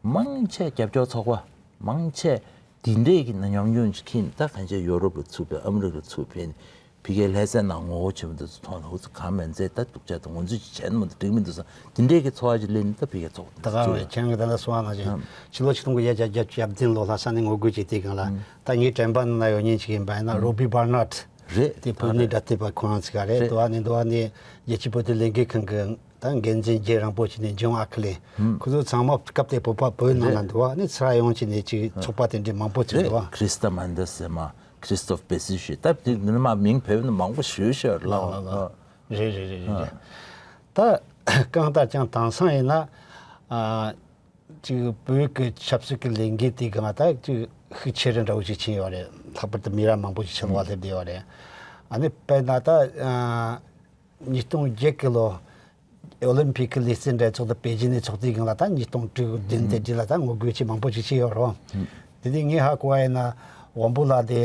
མང་ཆེ་རྒྱབ་སྐྱོར་ཚོགས་པ་མང་ཆེ་དེ་འདྲས་ཀྱི་ན་ཉམས་མྱོང་ཅིག་ཁྱེར་ནས་ད་གང་ཅི་ཡོ་རོབ་ལ་ཚུད་པའི་ཨ་མི་རི་ཀ་ཚུད་ཕེབས་ནས་ཕ་གིའི་ལྷ་སའི་ནང་ངོ་རྒོལ་བྱེད་པ་འདི་ཚོ་མཐོང་ནས་འུ་ཚོ་གང་མིན་ཚད་ད་སྡུག་ཅག་དང་ང་ཚོས་ཅིག་བྱས་ན་མ་གཏོགས་འགྲིག་མི་འདུག་བསམ་དེ་འདྲས་ཀྱི་ཚོར་བ་ཅིག་སླེབས་ནས་ད་ཕ་གིར་ཚོགས་ད་ག་རེད། ཁྱེད་རང་གིས་ད་ལྟ་གསུངས་པ་ནང་བཞིན་ཕྱི་ལོ་ཆིག་སྟོང་དགུ་བརྒྱ་བརྒྱད་ཅུ་གྱ་བདུན་ལོ་ལྷ་ས་ནས་ངོ་རྒོལ་བྱས་དུས་སྒང་ལ་ད་ངའི་དྲན་པ་ནང་ན་ཡོད་མཁན་ཅིག་ཡིན་པ་ཡིན་ན་རོ་བྷི་བར་ནར་ཌི་རེད། དེ་བོད་མིའི་སྒྲ་བསྟོད་པ་ཁོ་རང་ཚོ་ག་རེད། རེད། དུ་བ་ནས་དུ་བ་ནས་རྒྱལ་སྤྱིའི་བོད་དོན་ལས་འགུལ་ཁང་གི་ད་འགན་འཛིན་རྒྱལ་རིན་པོ་ཆེ་ནས་ཇོན་ཨ་ཁི་ལེ། ཁོ་ཚོ་ཚང་མ་སྐབས་དེ་བོད་པ་བོད་ནང་ལ་འདུག་བ་ནས་ཚུར་ཡོང་བྱས་ནས་ཅིག་ཚོགས་པ་དེ་འདྲའི་མང་པོ་ཅིག་འདུག་བ། ཁྲིས་ཏ་མན་ད་སེ་མ། ཁྲིས་ཏོབ་པེ་སི་ཤི་ད་དེ་ནི་མ་མིང་བོད་ནི་མང་པོ་ཞུ་ཞུ་ལ། ལ་ལ་ལ། རེད་རེད་རེད་རེད། ད་གང་ལྟར་ཀྱང་དེང་སང་ཡིན་ན། ཅིག་བོད་ཀྱི་ཆབ་སྲིད་ཀྱི་ལས་འགུལ་དེ་གང་ད་ཅིག་ཤུགས་ཆེ་རུ་འདྲ་བོ་ཞིག་ཕྱིན་ཡོད་རེད། ལྷག་པར་དུ་མི་རབས་མང་པོ་ཞིག་ཕྱི་ལོགས་སླེབས་བསྡད་ཡོད་རེད། ཨ་ནི་དཔེར་ན་ད་ཉིས་སྟོང་བརྒྱད་ཀྱི་ལོ་ཨོ་ལིམ་ཕིག་གི་ལེ་ཚན་འགྲན་ཚོགས་དེ་པེ་ཅིན་ནས་ཚོགས་དུས་སྒང་ལ་ད་ཉིས་སྟོང་དྲུག་བདུན་དེ་དུས་ལ་ད་ངོ་རྒོལ་ཆེ་མང་པོ་ཞིག་བྱས་ཡོད་རེད། དེ་དུས་ངས་ཧ་གོ་བ་ཡིན་ན་དབང་པོ་ལགས་དེ་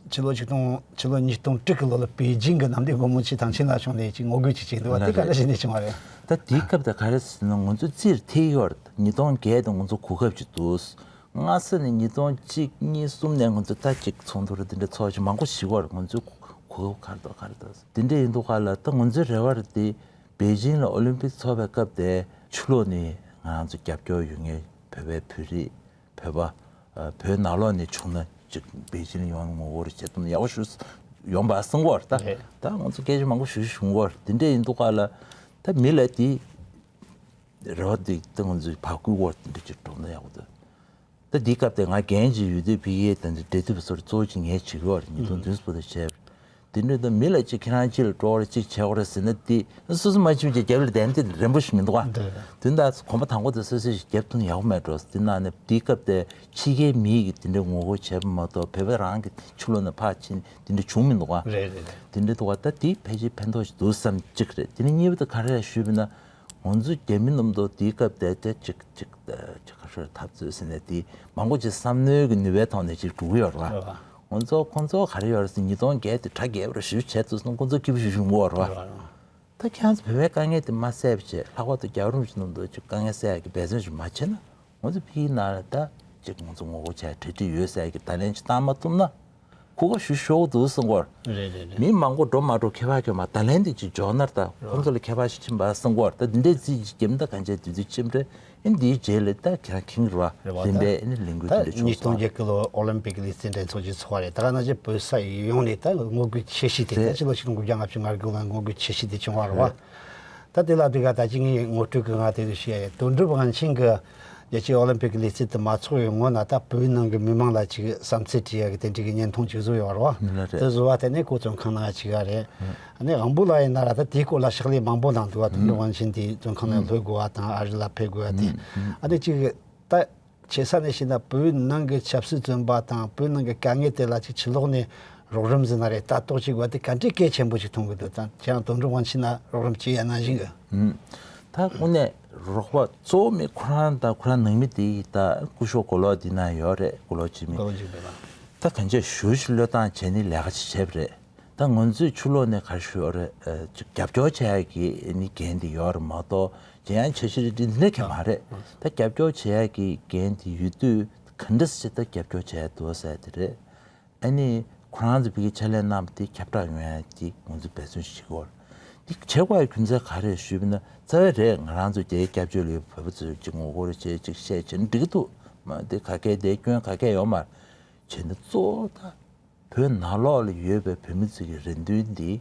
ཕྱི་ལོ་ཆིག་སྟོང་ཕྱི་ལོ་ཉིས་སྟོང་དྲུག་གི་ལོ་ལ་པེ་ཅིན་གྱི་གནམ་བདེ་སྒོ་མོ་ཆེ་ཐང་ཆེན་ལ་བྱུང་ནས་ཅིག་ངོ་རྒོལ་ཅིག་བྱས་འདུག་བ། དེ་ག་འདྲ་ཞིག་ནས་བྱུང་བ་རེད། ད་དེའི་སྐབས་དེ་ག་རེ་ཟེར་ན་ང་ཚོ་རྩིས་ཐེག་ཡོད་རེད། ཉིས་སྟོང་བརྒྱད་དེ་ང་ཚོ་གོ་སྐབས་ཅིག་འདུག་སྔ་ས་ནས་ཉིས་སྟོང་གཅིག་གཉིས་གསུམ་ནས་ང་ཚོ་ད་ཅིག་ཚོགས་འདུ་རེ་འདི་འདྲ་ཚོགས་ཅིག་མང་པོ་ཞིག་བར་ང་ཚོའི་གོ་སྐབས་ག་རེ་འདུག་ག་རེ་འདུག་དེ་འདྲ་ཡིན་འདུག་ག་ལ། ད་ང་ཚོའི་རེ་བ་རེ་དེ་པེ་ཅིན་ལ་ཨོ་ལིམ་པིག་ཚོགས་པའི་སྐབས་དེ་ཕྱི་ལོགས་ནས་ང་རང་ཚོ་རྒྱབ་སྐྱོར་ཡོད་མཁན་བོད་པའི་བོད་རིགས་བོད་པ་བོད་ནང་ལོགས་ནས་བྱུང་ན་ཅིག་པེ་ཅིན་ལ་ཡོང་ངོ་རྒོལ་རེ་བྱེད་ཐུབ་ན་ཡག་པོ་ཞུ་ཡོང་པ་གསུང་གི་ཡོད་རེད། ད་ད་ང་ཚོ་སྐད་ཆ་མང་པོ་ཞུ་ཞུ་གི་ཡོད་རེད། དེ་འདྲ་ཡིན་འདུག་ག་ལ། ད་མི་ལ་དེ་རེ་བ་དེ་ད་ང་ཚོས་བར་སྐུལ་བར་དེ་འདྲ་ཅིག་འགྲོ་ན་ཡག་པོ་འདུག་ད་འདི་སྐབས་དེ་ང་རྒན་ཅིག་ཡོད་དུས་ཕ་གིའི་ད་འདི་འབྲེལ་མཐུད་པ་ཚོར་གཙོ་བོ་ཅིག་ངས་བྱེད་ཀྱི་ཡོད་རེད། ཉིས་སྟོང་བདུན་ཙམ་དུ་བྱས། དེ་འདྲ་དུ་མི་ལ་ཅིག་ཁྱེད་རང་ཅིག་ལ་འགྲོ་བར་ཅིག་བྱེད་དགོས་རེད་ཟེར་ན། དེ་སོ་སོ་མ་ཕྱིན་ཅིག་རྒྱབ་ལ་བསྡད་ན་དེ་རན་པོ་ཞིག་མི་འདུག་ག་འདི་འདྲ་གོམ་པ་དང་པོ་དེ་སོ་སོ་ཞིག་རྒྱབ་ཐུབ་ན་ཡག་པོ་མེད་འགྲོ། དེ་ན་ནི་དེའི་སྐབས་དེ་ཕྱི་རྒྱལ་མི་ཡིས་དེ་འདྲའི་ངོ་རྒོལ་བྱས་པ་མ་གཏོགས། བོད་པ་རང་གི་ཕྱི་ལོགས་ནས་ཕར་ཕྱིན་དེ་འདྲ་བྱུང་མི་འདུག་ག་རེད་རེད་རེད། དེ་འདྲ་འདུག་ག་ད་དེ་ཕལ་ཆེར་ཕན་ཐོགས་ཤིག་འདུག་བསམ་གཅིག་རེད། དེ་ནས་གཉིས་པ་དེ་ག་རེ་ཞུས་པ་ན། ང་ཚོ་རྒྱ་མི་རྣམས་དང་དེའི་སྐབས་དེ་དེ་གཅིག་གཅིག་ཅིག་ག་ཚོད་འཐབ་རྩོད་ཟེར་ནས་དེ་མང་པོ་ཅིག་བསམ་མནོའི་གི་ནུས་པའི་ཐོག་ནས་ཅིག་འགྲོ་གི་ཡོད་རེད་བ། ང་ཚོ་ཁོང་ཚོ་ག་རེ་ཡོད་རེད་ཟེར། ཉིས་སྟོང་བརྒྱད་དེ་གྲ་རྒྱས་པ་རེད་ཞུ་བྱས་ཚུལ་སོང་། ཁོང་ཚོ་སྐྱིད་པོ་ཞིག་བྱུང་གི་ཡོད་རེད་བ། ད་ཁྱེད་ཚོ་བོད་པའི་དཀའ་ངལ་དེ་མ་སེལ་བ་བྱས། ལྷག་པར་དུ་རྒྱལ་བ་རིན་པོ་ཆེ་རྣམས་དང་ཅིག་དཀའ་ངལ་སེལ་ཡག་གི་འབད་བརྩོན་ཞིག་མ་བྱས་ན། ང་ཚོ་ཕ་གིའི་ནང་ལ་ད་ཅིག་ང་ཚོ་ངོ་རྒོལ་བྱས་གྲ་སྒྲིག་ཡོད་ཟེར་ཡག་གི་བརྡ་ལན་ཅིག་བཏང་མ་ཐུབ་ན། གོ་སྐབས་ཞིག་ཤོར་གི་འདུག་བསམ་གི་ཡོད་རེད། རེད་རེད་རེད། མི་མང་པོ་འགྲོ་མ་འགྲོ་ཁྱད་པར་ཅིག་ཡོད་མ་རེད། བརྡ་ལན་དེ་ཅིག་འབྱོར་ན་ད་ཁོང་ཚོ་ལ་ཁྱད་པར་ཞིག་ཕྱིན་པ་བསམ་གི་ཡོད་རེད། ད་འདི་འདྲའི་རྩིས་ཅིག་བརྒྱབ་ན་ད་གང་བྱས་དུས་ཚོད་ཕྱིན་པ་རེད། ཨེ་འདིའི་རྗེས་ལ་ད་ཁྱེད་རང་མཁྱེན་གྱི་རེད་བ། རེད་བ། རིམ་པས་ཨེ་ནི་ལས་འགུལ་དེ་འདྲ་ད་བྱུང་ཉིས་སྟོང་སོང་། བརྒྱད་ལོ་ཨོ་ལིམ་པིག་ལི་རྩེད་འགྲན་ཚོགས་ཆེན་ཚོགས་པ་རེད། ད་ག་ནང་བཞིན་བོད་ས་ཡོངས་ནས་ད་ངོ་རྒོལ་ཆེ་ཤོས་དེ། ད་རེད། ཕྱི་ལོ་ཆིག་སྟོང་དགུ་བརྒྱ་ལྔ་བཅུ་ང་དགུ་ལ་ངོ་རྒོལ་ཆེ་ཤོས་དེ་བྱུང་བ་རེད་བ། རེད། ད་དེ་ལ་དེ་ག་ད་ཅི་ངས་ངོ་སྤྲོད་ཀྱི་ང་དེ་རུ་བཤད་ཡ། དོན་གྲུབ་དབང་ཆེན་གྱི་རྒྱལ་སྤྱིའི་ཨོ་ལིམ་པིག་ལས་ཚིག་དེ་མ་ཚོགས་པའི་སྔོན་ན་ད་བོད་ནང་གི་མི་མང་ལ་ཅིག་བསམ་ཚུལ་དྲི་ཡ་གི་དེ་འདྲ་གི་བརྙན་ཐུང་ཅིག་བཟོས་ཡོད་རེད་བ། ནི་ལ་རེད། དེ་བཟོ་བ་དེ་ནས་ཁོ་བཙོན་ཁང་ནང་ཅིག་ཡ་རེད། ཨ་ནི་དབང་པོ་ལགས་ཡིན་ན་ར་ད་དེའི་སྐོར་ལ་ཕྱག་ལས་མང་པོ་གནང་འདུག་བ། དོན་གྲུབ་དབང་ཆེན་དེ་བཙོན་ཁང་ནང་ལྷོད་དགོས་བ་དང་། ཨ་རི་ལ་ཕེབས་དགོས་བ་དེ། ཨ་ནི་ཅིག་ད་ཆེ་ས་ནས་བཤད་ན་བོད་ནང་གི་ཆབ་སྲིད་བཙོན་པ་དང་བོད་ནང་གི་དཀའ་ངལ་དེ་ལ་ཅིག་ཕྱི་ལོགས་ནས་རོགས་རམ་ཟེར་ན་རེད། ལྟ་རྟོག་ཅིག་བ་དེ་ག་འདྲའི་གལ་ཆེན་པོ་ཞིག་མཐོང་གི་འདུག་ད་ཁྱེད་རང་དོན་གྲུབ་དབང་ཆེན་ལ་རོགས་རམ་བྱེད་ཡ་ནང་བཞིན་གི། ད་དངོས་གནས་རོགས་པ་གཙོ་བོ་མི་ཁོ་རང་དང་ཁོ་རང་ནང་མི་དེ་ཡིས་ད་སྐུ་ཞབས་མགོ་ལོག་འདི་ན་ཡོད་རེད། མགོ་ལོག་འཇིགས་མེད། མགོ་ལོག་འཇིགས་མེད་ལགས། ད་གང་ཅི་ཞུ་ཞུ་བློས་བཏང་བྱས་ནས་ལས་ཀ་ཅིག་བྱས་པ་རེད། ད་ང་ཚོས་ཕྱི་ལོགས་ནས་ག་རེ་ཞུ་ཡོད་རེད། ཨ་ཅིག་རྒྱབ་སྐྱོར་བྱེད་ཡ་གི་ནི་འགན་དེ་ཡོད་རེད་མ་གཏོགས། ཇེ་ཡང་ཆེ་ཤོས་རེད་འདི་འདྲ་གང་མ་རེད། ད་རྒྱབ་སྐྱོར་བྱེད་ཡ་གི་འགན་དེ་ཡོད་དུས་ག་འདྲ་ཞིག་ད་རྒྱབ་སྐྱོར་བྱེད་ཡ་འདུག་ཟེར་དེ་རེད། ཨ་ནི་ཁོ་རང་ཚོ་ཕ་གིར་ཕྱག་ལས་གནང་བ་དེ་ཁྱབ་བསྒྲགས་ཡོང་ཡ་དེ་ང་ཚོས་འབད་བརྩོན་ཞིག་བྱེད་དགོས་རེད། འདི་བྱེད་དགོས་ཡ་རྒྱུ་མཚན་ག་རེ་ཞུས་པ་ན། རྩ་བ་རེད། ང་རང་ཚོ་རྒྱའི་སྐྱབས་བཅོལ་ཡོད་བོད་པ་ཚོས་ཅིག་ངོ་རྒོལ་བྱེད་ཅིག་བཤད་བྱེད་འགྲིག་གི་འདུག་མ་དེ་ག་གེ་དེ་སྐྱོན་ག་གེ་ཡོད་མ་རེད། བྱས་ན་གཙོ་བོ་ད་བོད་ནང་ལོགས་ལ་ཡོད་པའི་བོད་མི་ཚོ་གི་རེ་འདུན་འདི་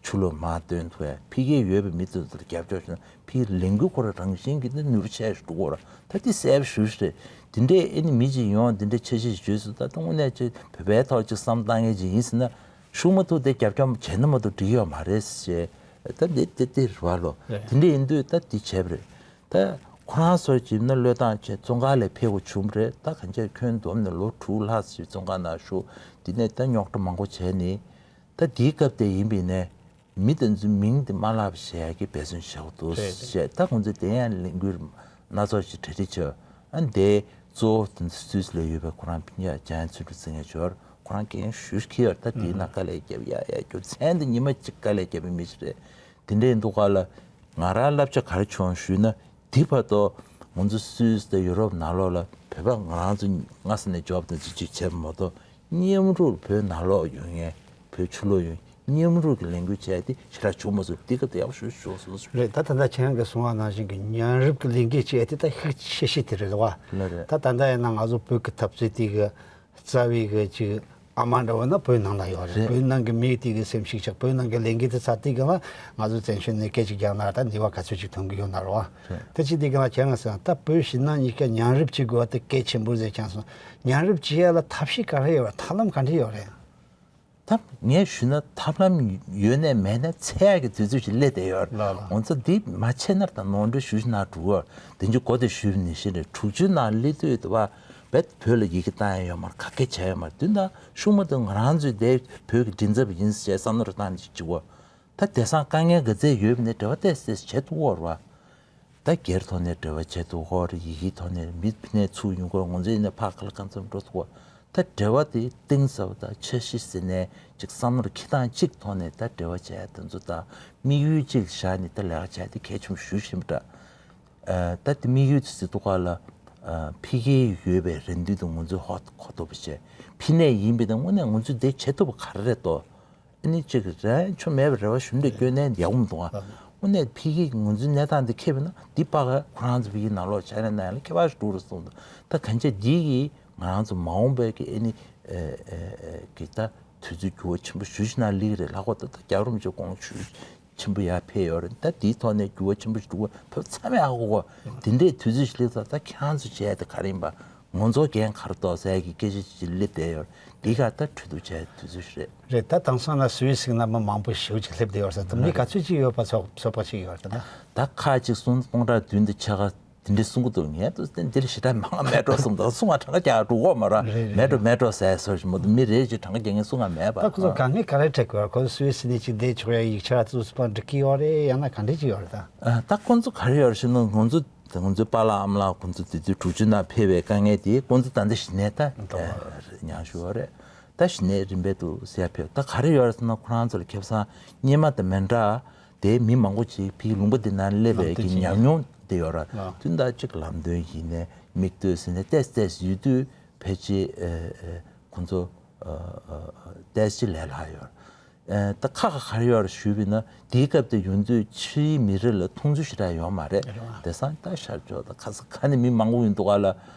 ཕྱི་ལོགས་མར་བཏོན་ཐུབ་ཡ། ཕ་གིར་ཡོད་པའི་མི་ཚོ་ཚོར་རྒྱབ་སྐྱོར་བྱས་ན་ཕ་གིའི་ལས་འགུལ་ཁོ་རང་རང་བཞིན་གྱིས་ནི་ནུས་པ་ཆེ་ཞིག་འགྲོ་གི་རེད། ད་དེ་གསལ་པོ་ཞེ་པོ་ཅིག་རེད། དེ་འདྲའི་ཨེ་ནི་མི་གཅིག་ཡོང་དེ་འདྲའི་འཆར་གཞི་ཞིག་བརྗོད་སོང་། ད་དངོས་གནས་ཅིག་བོད་པའི་ཐོག་ཅིག་བསམ་བློ་བཏང་མཁན་ཅིག་ཡིན་ཟེར་ན། ཤུགས་མ་ཐུག་དེ་རྒྱབ་སྐྱོར་བྱས་ན་མ་གཏོགས་འགྲིག་གི་ཡོད་མ་རེད་ཟེར། ད་འདི་དེ་དེ་རེད་བ་ལོ། རེད། དེ་འདྲ་ཡིན་དུས་ད་འདི་བྱས་པ་རེད། ད་ཁོ་རང་ཚོར་བྱས་ན་བློས་བཏང་བྱས་བཙོན་ཁང་ལ་ཕེབས་དགོས་བྱུང་བ་རེད། ད་གང་ཅི་ཁྱོན་བསྡོམས་ནས་ལོ་དྲུག་ལྷག་ཙམ་བཙོན་ཁང་ནང་བཞུགས། དེ་ནས་ད་རྙོག་དྲ་མང་པོ་བྱས་ནས། ད་འདིའི་སྐབས་དེ་ཡིན་པས་ནས་མི་དེ་ཚོའི་མིང་དེ་མ་བརླག་པ་བྱེད་ཡག་གི་འབད་བརྩོན་བྱེད་དགོས་འདུག་རེད་རེད། ཞེས། ད་ཁོང་ཚོས་དེ་ཡང་ལས་འགུལ་སྣ་ཚོགས་ཤིག་གྲ་སྒྲིག་བྱས། ཨ་འདི་གཙོ་བོ་དེ་ཚོ་སུད་སི་ལ་ཡོད་པའི་ཁོ་རང་སྤུན་ཀྱག་འཇམ་དབྱངས་ཚུལ་ཁྲིམས་ཟེར་མཁན་ཅིག་ཡོད་རེད། ཁོ་རང་འགན་ཞེ་པོ་འཁྱེར་ཡོད་རེད། ད་དེའི་ནང་དཀའ་ལས་རྒྱབ། ཡ་ཡ་རྒྱུ་མཚན་དེ་ཉི་མ་གཅིག་དཀའ་ལས་རྒྱབ་པའི་མི་ཞིག་རེད། དེ་འདྲའི་འདུག་ག་ལ། ང་རང་བསླབ་བྱ་ག་རེ་བྱུང་ཞུས་ན། འདི་བར་དུ་ང་ཚོ་སུད་སི་དང་ཡུ་རོབ་ནང་ལོགས་ལ་བོད་པ་ང་རང་ཚོ་སྔ་ས་ནས་འབྱོར་བ་དང་ཅིག་ཅིག་བྱས་པ་མ་གཏོགས། མཉམ་རུབ་བོད་ནང་ལོགས་ཡོད་མཁན། བོད་ཕྱི་ལོགས་ཡོད་མཉམ་རུབ་ཀྱི་ལས་འགུལ་བྱས་ཏེ་ཞེ་དྲག་བྱུང་མ་སོང་། འདི་སྐབས་དེ་ཡག་ཤོས་ཤོས་སོང་། རེད། ད་ད་ལྟ་ཁྱེད་རང་གིས་གསུངས་པ་ནང་བཞིན་གྱི་མཉམ་རུབ་ཀྱི་ལས་འགུལ་བྱས་ཏེ་ད་ཤུགས་ཆེ་ཤོས་དེ་རེད་བ། ལགས་རེད། ད་ད་ལྟ་ཡིན་ན་ང་ཚོ་བོད་ཀྱི་འཐབ་རྩོད་དེ་གི་རྩ་བའི་གི་ཅིག་ཨ་མ་འདྲ་བོ་ན་བོད་ནང་ལ་ཡོད་རེད། རེད། བོད་ནང་གི་མི་དེ་གི་སེམས་ཤུགས་ཆག་བོད་ནང་གི་ལས་འགུལ་དེ་ཚར་དུས་གི་ལ་ང་ཚོ་བཙན་བྱོལ་ནས་སྐད་ཅིག་རྒྱག་ན་ད་ནུས་པ་ག་ཚོད་ཅིག་ཐོན་གི་ཡོད་ན་རེད་བ། རེད། ད་ཅི་དེ་གི་ལ་ཁྱེད་རང་ཟེར་ན་ད་བོད་ཕྱི་ནང་གཉིས་ཀ་མཉམ་རུབ་བྱེད་དགོས་པ་དེ་གལ་ཆེན་པོ་ཟེར་ཀྱང་སོང་། མཉམ་རུབ་བྱེད་ཡ་ལ་ཐབས་ཤེས་ག་རེ་ཡོད་རེད། ཐབས་ལམ་ག་འདྲ་ཡོད་རེད། ད་ངས་ཞུས་ན་ཐབས་ལམ་ཡོད་ནས་མེད་ནས་འཚོལ་ཡག་གི་དུས་ཚོད་ཅིག་སླེབས་བསྡད་ཡོད་རེད། ལགས་ལགས། ང་ཚོ་འདི་མ་བྱས་ན་ད་ནོར་འཁྲུལ་ཞེ་པོ་ཞིག་ནང་འགྲོ་གི་ཡོད་རེད། དེ་ཚོ་གོ་དེ་ཞུས་པ་ནང་བཞིན་རེད། དྲུག་ཅུ་ནང་སླེབས་དུས་དེ་བ་བེད་བོད་ལ་ཡི་གེ་བཏང་ཡ་ཡོད་མ་རེད། ག་གེ་བྱས་ཡོད་མ་རེད། དུས་ད་ཤུགས་མ་ཐུག་ང་རང་ཚོའི་དེ་བོད་ཀྱི་མགྲིན་ཚབ་ཡིན་ཟེར་བསམ་བློ་བཏང་ནས་ཅིག་བྱེད་དགོས། ད་དེང་སང་དཀའ་ངལ་ག་ཚད་ཡོད་པ་ནས་འབྲེལ་བ་ཏོག་ཙམ་བྱེད་ཐུབ་ཀྱི་ཡོད་རེད་བ། ད་སྒེར་ཐོག་ནས་འབྲེལ་བ་བྱེད་ཐུབ་ཀྱི་ཡོད་རེད། ཡི་གེའི་ཐོག་ནས་མི་ཕི་ནས་ཚུར་ཡོང་གི་ཡོད་རེད། ང་ཚོ་ཡིན་ན་ཕར་ག་ལ་གང་འཚམ་འགྲོ་ཐུབ་ཀྱི་ཡོད་རེད། ད་འབྲེལ་བ་དེ་གཏིང་ཟབ་དང་འཆར་གཞི་ཟེར་ནས་ཅིག་བསམ་བློ་འཁྱེར་སྟངས་གཅིག་ཐོག་ནས་ད་འབྲེལ་བ་བྱས་དེ་ཚོ་ད་དམིགས་ཡུལ་གཅིག་བཞག་ནས་ད་ལས་ཀ་བྱས་དེ་གལ་ཆེན་པོ་ཞེ་པོ་ཞིག་ཡིན་པ་འདྲ། ཨ་ད་དེ་དམིགས་ཡུལ་དེ་ཟེར་དུས་སྒང་ལ་ཨ་ཕ་གིར་ཡོད་པའི་རེ་འདུན་དེ་ང་ཚོས་ཧ་གོ་ཐུབ་པ་བྱས། ཕ་ནས་ཡིན་པ་དང་དངོས་གནས་ང་ཚོས་དེ་བྱེད་ཐུབ་པ་ག་རེ་རེད་དོ། ཨ་ནི་གཅིག་རེ་ཆོ་མེད་པའི་རེ་བ་ཞུ་འདྲ་སྐྱོན་ནས་ཡག་པོ་མི་འདུག་ཨ། དངོས་གནས་ཕ་གིའི་ང་ཚོའི་གནས་སྟངས་འདི་ཁེལ་བ་ན་འདི་ཕར་ཁོ་རང་ཚོ་ཕ་གིའི་ནང་ལོགས་ཕྱག་ལས་གནང་ཡ་ལ་ཁྱད་པར་ཞིག་འགྲོ་རེད་གསུངས་འདུག་ད་གང་ཅི་འདི་གིས་ང་རང་ཚོ་མ་འོངས་པའི་གི་ཨ་ནི་ཨེ་ཨེ་ཨེ་གི་ད་དུས་ཚོད་འགྱུར་བ་ཆེན་པོ་ཞེ་པོ་ཞིག་ནང་སླེབས་ཀྱི་རེད། ལྷག་པར་དུ་ད་རྒྱལ་བ་རིན་པོ་ཆེ་དགོངས་ཞུ་ཆེན་པོ་ཡར་ཕེབས་ཡོད་རེད། ད་འདིའི་ཐོག་ནས་འགྱུར་བ་ཆེན་པོ་ཞིག་འགྲོ་བ་བོད་ཚང་མས་ཧ་གོ་གོ། དེ་འདྲའི་དུས་ཚོད་ཞིག་སླེབས་ཚར། ད་ཁྱེད་རང་ཚོས་བྱས་ཏེ་ག་རེ་ཡིན་པ། ངོ་ཚོ་འགན་ག་རེ་འདུག་ཟེར་གྱི་སྐད་ཆ་ཅིག་སླེབས་བསྡད་ཡོད། འདི་ག་ད་གྲོས་བསྡུར་བྱས་དུས་ཚོད་ཞིག་རེད། རེད། ད་དེང་སང་ན་སུད་སི་ཟེར་ན་མི་མང་པོ་ཞེ་པོ་ཅིག་སླེབས་བསྡད་ཡོད་ས། ད་མི་ག་ཚོད་ཅིག་ཡོད་པ་ཚོད་ཚོད་དཔག་ཅིག་ཡོད་རེད་ད། ད་ཁ་ཅིག་གསུང་སྟོང་ཕྲག་བདུན་དང་ཕྱེད་ཀ་དེ་འདྲས་གསུང་གི་འདུག་ངས་ད་དེ་འདྲས་ཞེ་དྲག་མང་ང་མེད་འགྲོ་བསམ་འདུག་གསུང་བ་གྲངས་ཀ་རྒྱག་འགྲོ་གོ་མ་ར། རེད་རེད། མེད་འགྲོ་མེད་འགྲོ་ཟེར་སོ་ཞིག་མ་གཏོགས་མི་རེ་ཅིག་གྲངས་ཀ་རྒྱག་མཁན་གསུང་ང་མེད་པ། ད་ཁོ་ཚོ་དཀའ་ངལ་ག་རེ་འཕྲད་ཀྱི་ཡོད་རེད། ཁོ་ཚོ་སུད་སི་ནས་ཅིག་བསྡད་ཆོག་ཡ་ཡིག་ཆ་ཚོ་ཚུར་འབྲི་གི་ཡོད་རེད། ཡང་ན་ག་འདྲས་ཅིག་ཡོད་རེད་ད། ཨ། ད་ཁོ་ཚོ་ག་རེ་ཡོད་རེད་ཟེར་ན། ང་ཚོ་ང་ཚོའི་པཱ་ལགས་ཨ་མ་ལགས་ཁོ་ཚོ་དེ་དུས་དྲུག་ཅུ་ནང་ཕེབས་པའི་དཀའ་ངལ་དེ་ཁོ་ཚོ་ད་ལྟ་གཞི་ནས་ད་མྱངས་བཞག་ཡོད་རེད། ད་གཞི་ནས་རིམ་པས་འདུག་ཟེར་ཡ་ཕེབས། ད་ག་རེ་ཡོད་རེད་ཟེར་ན། ཁོ་རང་ཚོ་ལ་ཁེ་བཟང་སྔོན་མ་དང་མི་འདྲ། དེ་མི་མང་པོ་ཅིག་ཕ་གི་ལུང་པ་འདི་ནང་སླེབས་པའི་ལམ་སྟོན་གྱི་ཉམས་མྱོང་དེ་ཡོད་ར། ལགས། དུས་ད་ཅིག་ལམ་སྟོན་ཡིན་ནའི་མིག་ལྟོས་ཟེར་ནས་ཏོག་ཙམ་ཡོད་དུས་ཕལ་ཆེར་ཨ་ཨ་ཁོ་ཚོ་ཨ་ཨ་ཏོག་ཙམ་ལས་སླ་ཡོད་ར། ཨ་ད་ཁག་ཁག་ག་རེ་ཡོད་རེད་ཞུས་པ་ཡིན་ན། དེའི་སྐབས་དེ་ཡོང་དུས་ཕྱིའི་མི་རིགས་ལ་མཐོང་ཚུལ་ཞེ་དྲག་ཡོད་མ་རེད། རེད་བ། དེང་སང་ད་ཤར་ཕྱོགས་དང་ག་ས་ག་ནས་མི་མང་པོ་ཡོང་འདུག་ག་ལ།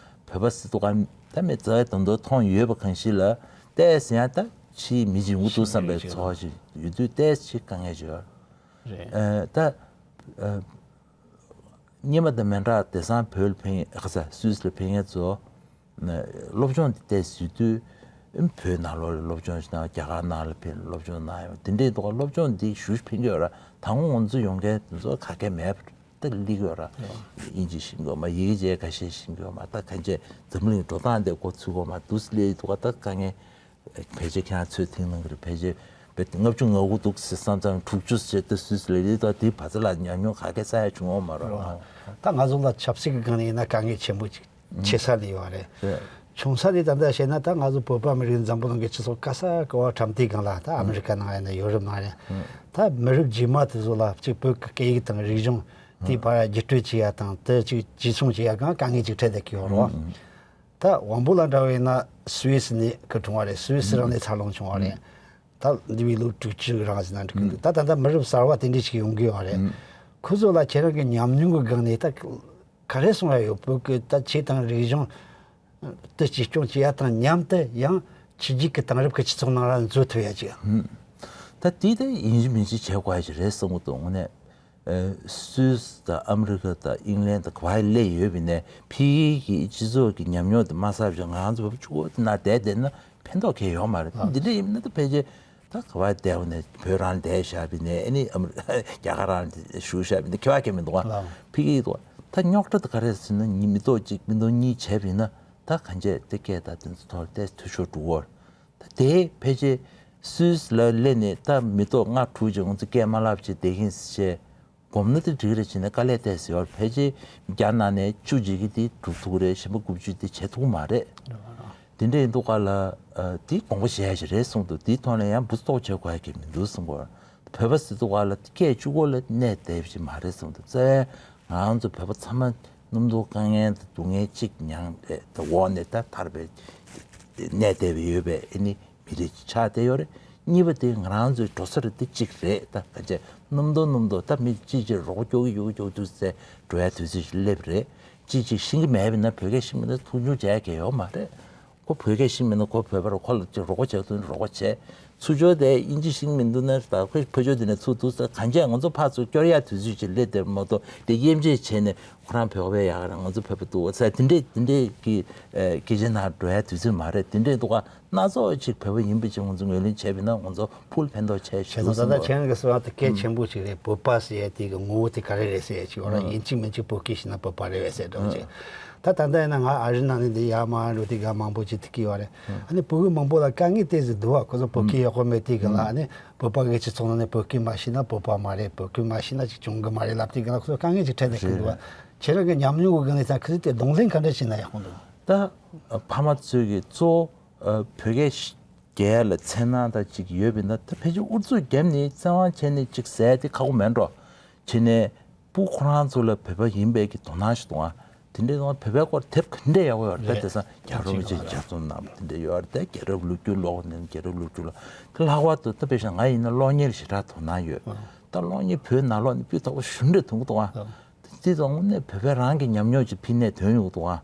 བོད་པ་ཟེར་འདུག་ག་ད་མི་རྩ་བའི་དོན་དུ་མཐོང་ཡོད་པ་གང་ཞིག་ལ། ཏོག་ཙམ་ཡང་ད་ཕྱིའི་མི་ཅིག་ཡོང་གི་འདུག་བསམ་པའི་ཕྱིའི་མི་ཅིག་ཚོར་བ་ཞིག་ཡོད་དུས་ཏོག་ཙམ་དཀའ་ངལ་ཅིག་ཡོད་རེད། རེད། ཨ་ད་ཨ་སྔོན་མ་དང་མི་འདྲ། དེང་སང་བོད་ལ་ཕེབས་མཁན། ཁ་ས་སུད་སི་ལ་ཕེབས་མཁན་ཚོ་སློབ་སྦྱོང་དེ་ཏོག་ཙམ་ཡོད་དུས། བོད་ནང་ལོགས་ལ་སློབ་སྦྱོང་ཞིག་དང་རྒྱ་གར་ནང་ལ་ཕེབས་སློབ་སྦྱོང་གནང་ཡོང་། དེ་འདྲའི་ཐོག་སློབ་སྦྱོང་འདི་ཞུ་ཕན་གྱི་ཡོད་ར། ད་སྔོན་ང་ཚོ་ཡོང་མཁན་དེ་ཚོ་ག་གེ་མེད་པར་ད་སླེབས་ཡོད་ར། དབྱིན་ཇི་ཤེས་ཀྱི་ཡོད་མ། ཡི་གེ་བརྒྱ་ཁ་ཤས་ཤེས་ཀྱི་ཡོད་མ། ད་གང་ཅི་འཛམ་གླིང་འགྲོ་སྟངས་དེ་མགོ་ཚོས་ཀྱི་ཡོད་མ། འདུག་སེ་སླེབས་ཡོད་འདུག་ག་ད་དཀའ་ངལ་ཕལ་ཆེར་ཁྱེད་རང་ཚོས་ཐེངས་གནང་གི་རེད། ཕལ་ཆེར་བོད་ལྔ་བཅུ་ང་དགུ་འདུག་ཟེར་བསམ་ཙང་དྲུག་ཅུ་ཟེར་ཏེ་སུད་སི་ལ་སླེབས་དུས་དེའི་བར་མཚམས་ལ་ཉམས་མྱོང་ག་གེ་བསགས་ཡ་བྱུང་ཡོད་མ་རེད། རེད་བ། ད་ང་ཚོ་ལ་ཆབ་སྲིད་ཀྱི་སྒང་ནས་ཡིན་ན་དཀའ་ངལ་ཆེན་པོ་ཅིག་ཆེ་ས་ལ་ཡོད་རེད། རེད། ཆུང་ས་ལ་ད་ལྟ་བཤད་ན། ད་ང་ཚོ་བོད་པ་མི་རིགས་འཛམ་བུ་གླིང་གི་སྤྱི་ཚོགས་ག་ས་ག་བ་འཁྲབ་དུས་སྒང་ལ། ད་ཨ་མི་རི་ཀ་ནང་ཡིན་ན་ཡོ་རོབ་ནང་ཡིན་ན། ད་མི་རབས་རྗེས་མ་དེ་ཚོ་ལ་གཅིག་བོད་ཀྱི་སྐད་ཡིག་དང་རིག་གཞུང་དེའི་བར་བརྒྱུད་སྤྲོད་བྱེད་ཡ་དང་། དེ་གཅིག་གཅིག་མཚུངས་བྱེད་ཡ་སྒང་དཀའ་ངལ་ཅིག་འཕྲད་བསྡད་ཀྱི་ཡོད་རེད། ད་དབང་པོ་ལགས་འདྲ་བོ་ཡིན་ན་སུད་སི་ནས་སྐུ་འཁྲུངས་པ་རེད། སུད་སི་རང་ནས་འཚར་ལོངས་བྱུང་བ་རེད། ད་འདས་པའི་ལོ་དྲུག་ཅུ་རང་ཟིན་ན་འགྲིག་གི་འདུག་ད་ད་ལྟ་མི་རབས་གསར་བ་དེ་འདྲ་ཞིག་ཡོང་གི་ཡོད་རེད། ཁོ་ཚོ་ལ་ཁྱེད་རང་གི་ཉམས་མྱོང་གི་སྒང་ནས་ད་ག་རེ་གསུང་ཡ་ཡོད། བོད་ཀྱི་ད་ཆོས་དང་རིག་གཞུང་དེ་གཅེས་སྐྱོང་བྱེད་ཡ་དང་མཉམ་དུ་ཡང་ཕྱི་རྒྱལ་གྱི་དེང་རབས་ཀྱི་སྤྱི་ཚོགས་ནང་ལ་འཛུལ་ཐུབ་ཡ་ཅིག་ད་དེ་ད་ཡིན་གཅིག་མིན་གཅིག་བྱེད་དགོས་ཡ་ཅིག་རེད་བསམ་གྱི་འདུག་དངོས་གནས། ཨ་སུད་སི་དང་ཨ་མི་རི་ཀ་དང་ཨིང་ལན་དང་ག་བ་སླེབས་ཡོད་པ་ཡིན་ནའི་ཕ་གི་གི་སྤྱི་ཚོགས་ཀྱི་ཉམས་མྱོང་དེ་མ་བསགས་པ་བྱས་ང་རང་ཚོ་བོད་པ་གཅིག་པོ་དེ་ན་བསྡད་བསྡད་ན་ཕན་ཐོགས་གང་ཡང་ཡོད་མ་རེད། འདི་འདྲ་ཡིན་ན་ད་ཕལ་ཆེར་ད་ག་བ་བསྡད་པ་ནས་བོད་རང་བསྡད་བཞག་པ་ཡིན་ནའི། ཨ་ནི་ཨ་མི་རི་རྒྱ་གར་རང་བཞུགས་བཞག་པ་ཡིན་ན་ཁྱད་པར་གང་ཡང་མི་འདུག་ག་ལགས། ཕ་གི་འདུག་ག་ད་རྙོག་དྲ་དེ་ག་རེ་ཟེར་ན། ཉི་མི་ཐོག་གཅིག་མི་ཐོག་གཉིས་བྱས་པ་ཡིན་ན་ད་གང་བྱས་དེ་སྐད་ད་དེ་ཚོ་ཐོག་ཏོག་ཙམ་འཐུས་ཤོར་འགྲོ་གི་ཡོད་རེད། ད་དེ་ཕལ་ཆེར་སུད་སི་ལ་སླེབས་ནས་ད་མི་ཐོག་ལྔ་དྲུག་ཅིག་ང་ཚོ་སྐད་མ་ལབ་བྱས་བསྡད་མཁན་བྱས་སྒོམ་ན་དེ་འགྲིག་རེད། བྱས་ནས་དཀའ་ལས་ཏོག་ཙམ་ཡོད་རེད། ཕལ་ཆེར་བརྒྱ་ནང་ནས་བཅུ་ཅིག་གིས་དེ་སྒྲུབ་ཐུབ་ཀྱི་རེད། གཞན་པ་དགུ་བཅུ་དེ་བྱེད་ཐུབ་ཀྱི་མ་རེད། དེ་འདྲ་ཡིན་དུས་སྒང་ལ་ཨ་དེ་དགོངས་པ་བཞེས་ཡ་ཞིག་རེད་གསུངས་འདུག་དེའི་ཐོག་ནས་ཡང་འབུ་ཏོག་བྱེད་དགོས་ཡ་གི་མི་འདུག་གསུངས་པ། བོད་པ་ཟེར་དུས་སྒང་ལ་སྐད་གཅིག་པོ་ལ་གནས་བསྡད་པ་ཅིག་མ་རེད་གསུངས་འདུག་རྩ་བའི་ང་རང་ཚོ་བོད་པ་ཚང་མ་གནམ་དུས་དཀའ་ངལ་དང་སྡུག་བསྔལ་གཅིག་མྱངས་པའི་འོག་ནས་ད་ཐར་པའི་གནས་བསྡད་པའི་ཡོད་པའི་ཨ་ནི་མི་རིགས་ཆགས་བསྡད་ཡོད་རེད། གཉིས་པ་དེ་ང་རང་ཚོའི་འགྲོ་ས་རེད། དེ་གཅིག་རེད། ད་ག་ཅེ་གནམ་དུས་གནམ་དུས་ད་མི་གཅིག་གཅིག་རོགས་སྐྱོར་གྱི་ཡོད་ཀྱི་ཡོད་ཀྱི་འདུག་ཟེར་འགྲོ་ཡ་དུས་ཚོད་ཞིག་སླེབས་རེད། གཅིག་གཅིག་ཤེས་ཀྱི་མེད་པ་ཡིན་ན། བོད་སྐད་ཤེས་མེད་ན་ཐུགས་ཉུང་བྱས་ཀྱི་ཡོད་མ་རེད། ཁོ་བོད་སྐད་ཤེས་མེད་ན་ཁོ་བོད་པ་རེད། ཁོ་ལ་ཅིག་རོགས་པ་བྱེད་ཐུབ་ན་རོགས་པ་བྱས། ཚུར་ཕྱོགས་དེ་དབྱིན་ཇི་ཤེས་མི་འདུག་ན་ད་ཁོས་ཕར་ཕྱོགས་དེ་ནས་ཚུར་འདུག་ཟེར་གང་བྱས་ང་ཚོ་ཕར་ཚུར་སྐྱོར་ཡ་དུས་ཚོད་ཅིག་སླེབས་བསྡད་པ་མ་གཏོགས། དེ་དབྱེ་འབྱེད་བྱས་ནས་ཁོ་རང་བོད་པ་ཡག་རེད། ང་ཚོ་བོད་པ་སྡུག་པ་ཟེར་དེ་འདྲས་དེ་འདྲས་ཀྱི་ཨ་སྐད་ཆའི་ནང་འགྲོ་ཡ་དུས་ཚོད་མ་རེད། དེ་འདྲས་འདུག་ག་སྣ་ཚོགས་ཅིག་བོད་པ་ཡིན་པ་ཅིག་ང་ཚོ་ངོས་ལེན་བྱས་པ་ཡིན་ན་ང་ཚོ་ཕུལ་ཕན་ཐོགས་ཆེ་ཞིག་བྱས་ཙང་། འདུག་ད་ལྟ་ཁྱེད་རང་གི་གསུང་བ་དེ་གལ་ཆེན་པོ་ཅིག་རེད། བོད་པ་ཟེར་ཡ་དེ་གི་ངོ་བོ་དེ་ག་རེ་རེད་ཟེར་ཡ་ཅིག་ཡོད་ར། ཡིན་གཅིག་མིན་གཅིག་བོད་སྐད་ཤེས་ན་བོད་པ་རེད་པས་ཟེར་འདྲ་བོ་ཅིག་ད་ད་ལྟ་ཡིན་ན་ང་ཨ་རི་ནང་ནས་འདི་ཡར་མར་འགྲོ་དུས་སྒང་མང་པོ་ཅིག་ཐུག་གི་ཡོད་རེད། ཨ་ནི་བོད་པ་མང་པོ་ལ་དཀའ་ངལ་དེ་ཟིག་འདུག་པ། ཁོ་ཚོ་བོད་སྐད་ཡག་པོ་མེད་དུས་སྒང་ལ། ཨ་ནི་བོད་པ་གི་སྤྱི་ཚོགས་ནང་ནས་བོད་སྐད་མ་ཤེས་ན་བོད་པ་མ་རེད། བོད་སྐད་མ་ཤེས་ན་ཅིག་བྱུང་གི་མ་རེད་ལབ་དུས་སྒང་ལ་ཁོ་ཚོ་དཀའ་ངལ་ཅིག་འཕྲད་བསྡད་ཀྱི་འདུག་པ། ཁྱེད་རང་གི་ཉམས་མྱོང་གི་སྒང་ནས་ད་ཁོ་ཚོ་དེ་གདོང་ལེན་ག་འདྲ་བྱས་ན་ཡག་པོ་འདུག་ད་ཕ་མ་ཚོས་ཀྱི་གཙོ་བོ་བོད་སྐད་རྒྱལ་ལ་འཚེར་སྣང་དང་ཅིག་ཡོད་པ་ཡིན་ན། ད་ཕལ་ཆེར་ཨུ་ཚུགས་བརྒྱབ་ནས་བཙན་དབང་བྱས་ནས་ཅིག་ཟེར་དེ་ཁག་པོ་མེད་འགྲོ། བྱས་ནས་སྤུ་ཁོ་རང་ཚོ་ལ་བོད་པ་ཡིན་པའི་གི་དོ་སྣང་ཞིག་གཏོང་བ། དེ་འདྲའི་དང་བོད་པའི་སྐོར་དེབ་ག་འདྲས་ཡག་པོ་ཡོད་རེད། རེད། དེང་སང་རྒྱལ་རབས་ཅིག་ལྗགས་རྩོམ་གནང་བ་དེ་འདྲས་ཡོད་རེད། དེ་རྒྱལ་རབས་ལོ་རྒྱུས་ཀློག་ནས་རྒྱལ་རབས་ལོ་རྒྱུས་ཀློག་དེ་ལྷག་པར་དུ་ད་དཔེ་བཞག་ང་ཡིན་ན་གློག་བརྙན་ཞེ་དྲག་དོ་སྣང་ཡོད། ད་གློག་བརྙན་བོད་ནང་ལོགས་ནས་སྤུས་དག་པོ་ཞེ་པོ་འདྲས་ཐོན་གི་འདུག་ཨ། དེ་དང་དངོས་གནས་བོད་པའི་རང་གི་ཉམས་མྱོང་ཅིག་ཕི་ནས་ཐོན་ཡོང་གི་འདུག་ཨ།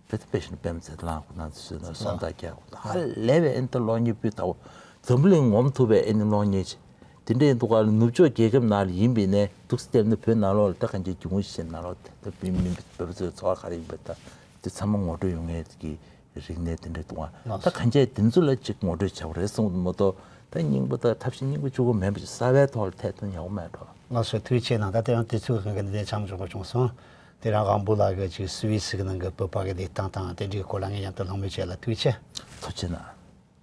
དཔེ་དེ་དཔེ་བཞིན་པད་མ་ཚེ་བརྟན་ལགས་ཁོ་ན་ཚོས་ན་སོང་ད་རྒྱ་ཁོ་ད་ཧ་ལས་པའི་ཨེ་ད་གློག་བརྙན་སྤུས་དག་པོ། འཛམ་བུ་གླིང་ངོམ་ཐུབ་པའི་ཨེ་ནི་གློག་བརྙན་ཅིག་དེ་འདྲའི་འདུག་ག་ལ་ནུབ་ཕྱོགས་རྒྱལ་ཁབ་ནང་ལ་ཡིན་པ་ཡིན་ནའི་འདུག་སེ་བལྟས་ན་བོད་ནང་ལོགས་ལ་ད་གང་ཅིའི་རྒྱུ་དངོས་ཤིག་ནང་ལོགས་ད་བོད་མི་བོད་པ་ཚོའི་འཚོ་བ་ག་རེ་ཡིན་པ་ད་ དེ་ཚང་མ་ངོ་སྤྲོད་ཡོང་ངེས་ཀྱི་རིག་གནས་དེ་འདྲ་འདུག་ཨ། ལགས་ད་སོ། གང་ཅི་དེ་ཚོ་ལ་ཅིག་ངོ་སྤྲོད་བྱ་བ་རེད་གསུངས་མ་གཏོགས། ད་རྙིང་པ་དང་ཐབས་ཤེས་རྙིང་པ་གཅིག་པོ་མིན་པ་ཅིག་གསར་བའི་ཐོག་ལ་ཐད་གཏོང་ཡག་པོ་མེད་འགྲོ། ལགས་སོ། ཐུགས་རྗེ་ཆེ་གནང་། ད་དེ་རིང་དུས་ཚོད་ཁང་གི་ལས་དོན་ཆ་མ་འཇོག་པ་བྱུང་སོང་། དེ་རིང་དབང་པོ་ལགས་ཀྱིས་ཅིག་སུད་སི་གི་ནང་གི་བོད་པ་གི་ལས་སྟངས་དང་དེ་འདྲའི་སྐོར་ལ་ངས་མཉམ་དུ་གླེང་མོལ་བྱས་ལ་ཐུགས་རྗེ་ཆེ། ཐུགས་རྗེ་གནང་།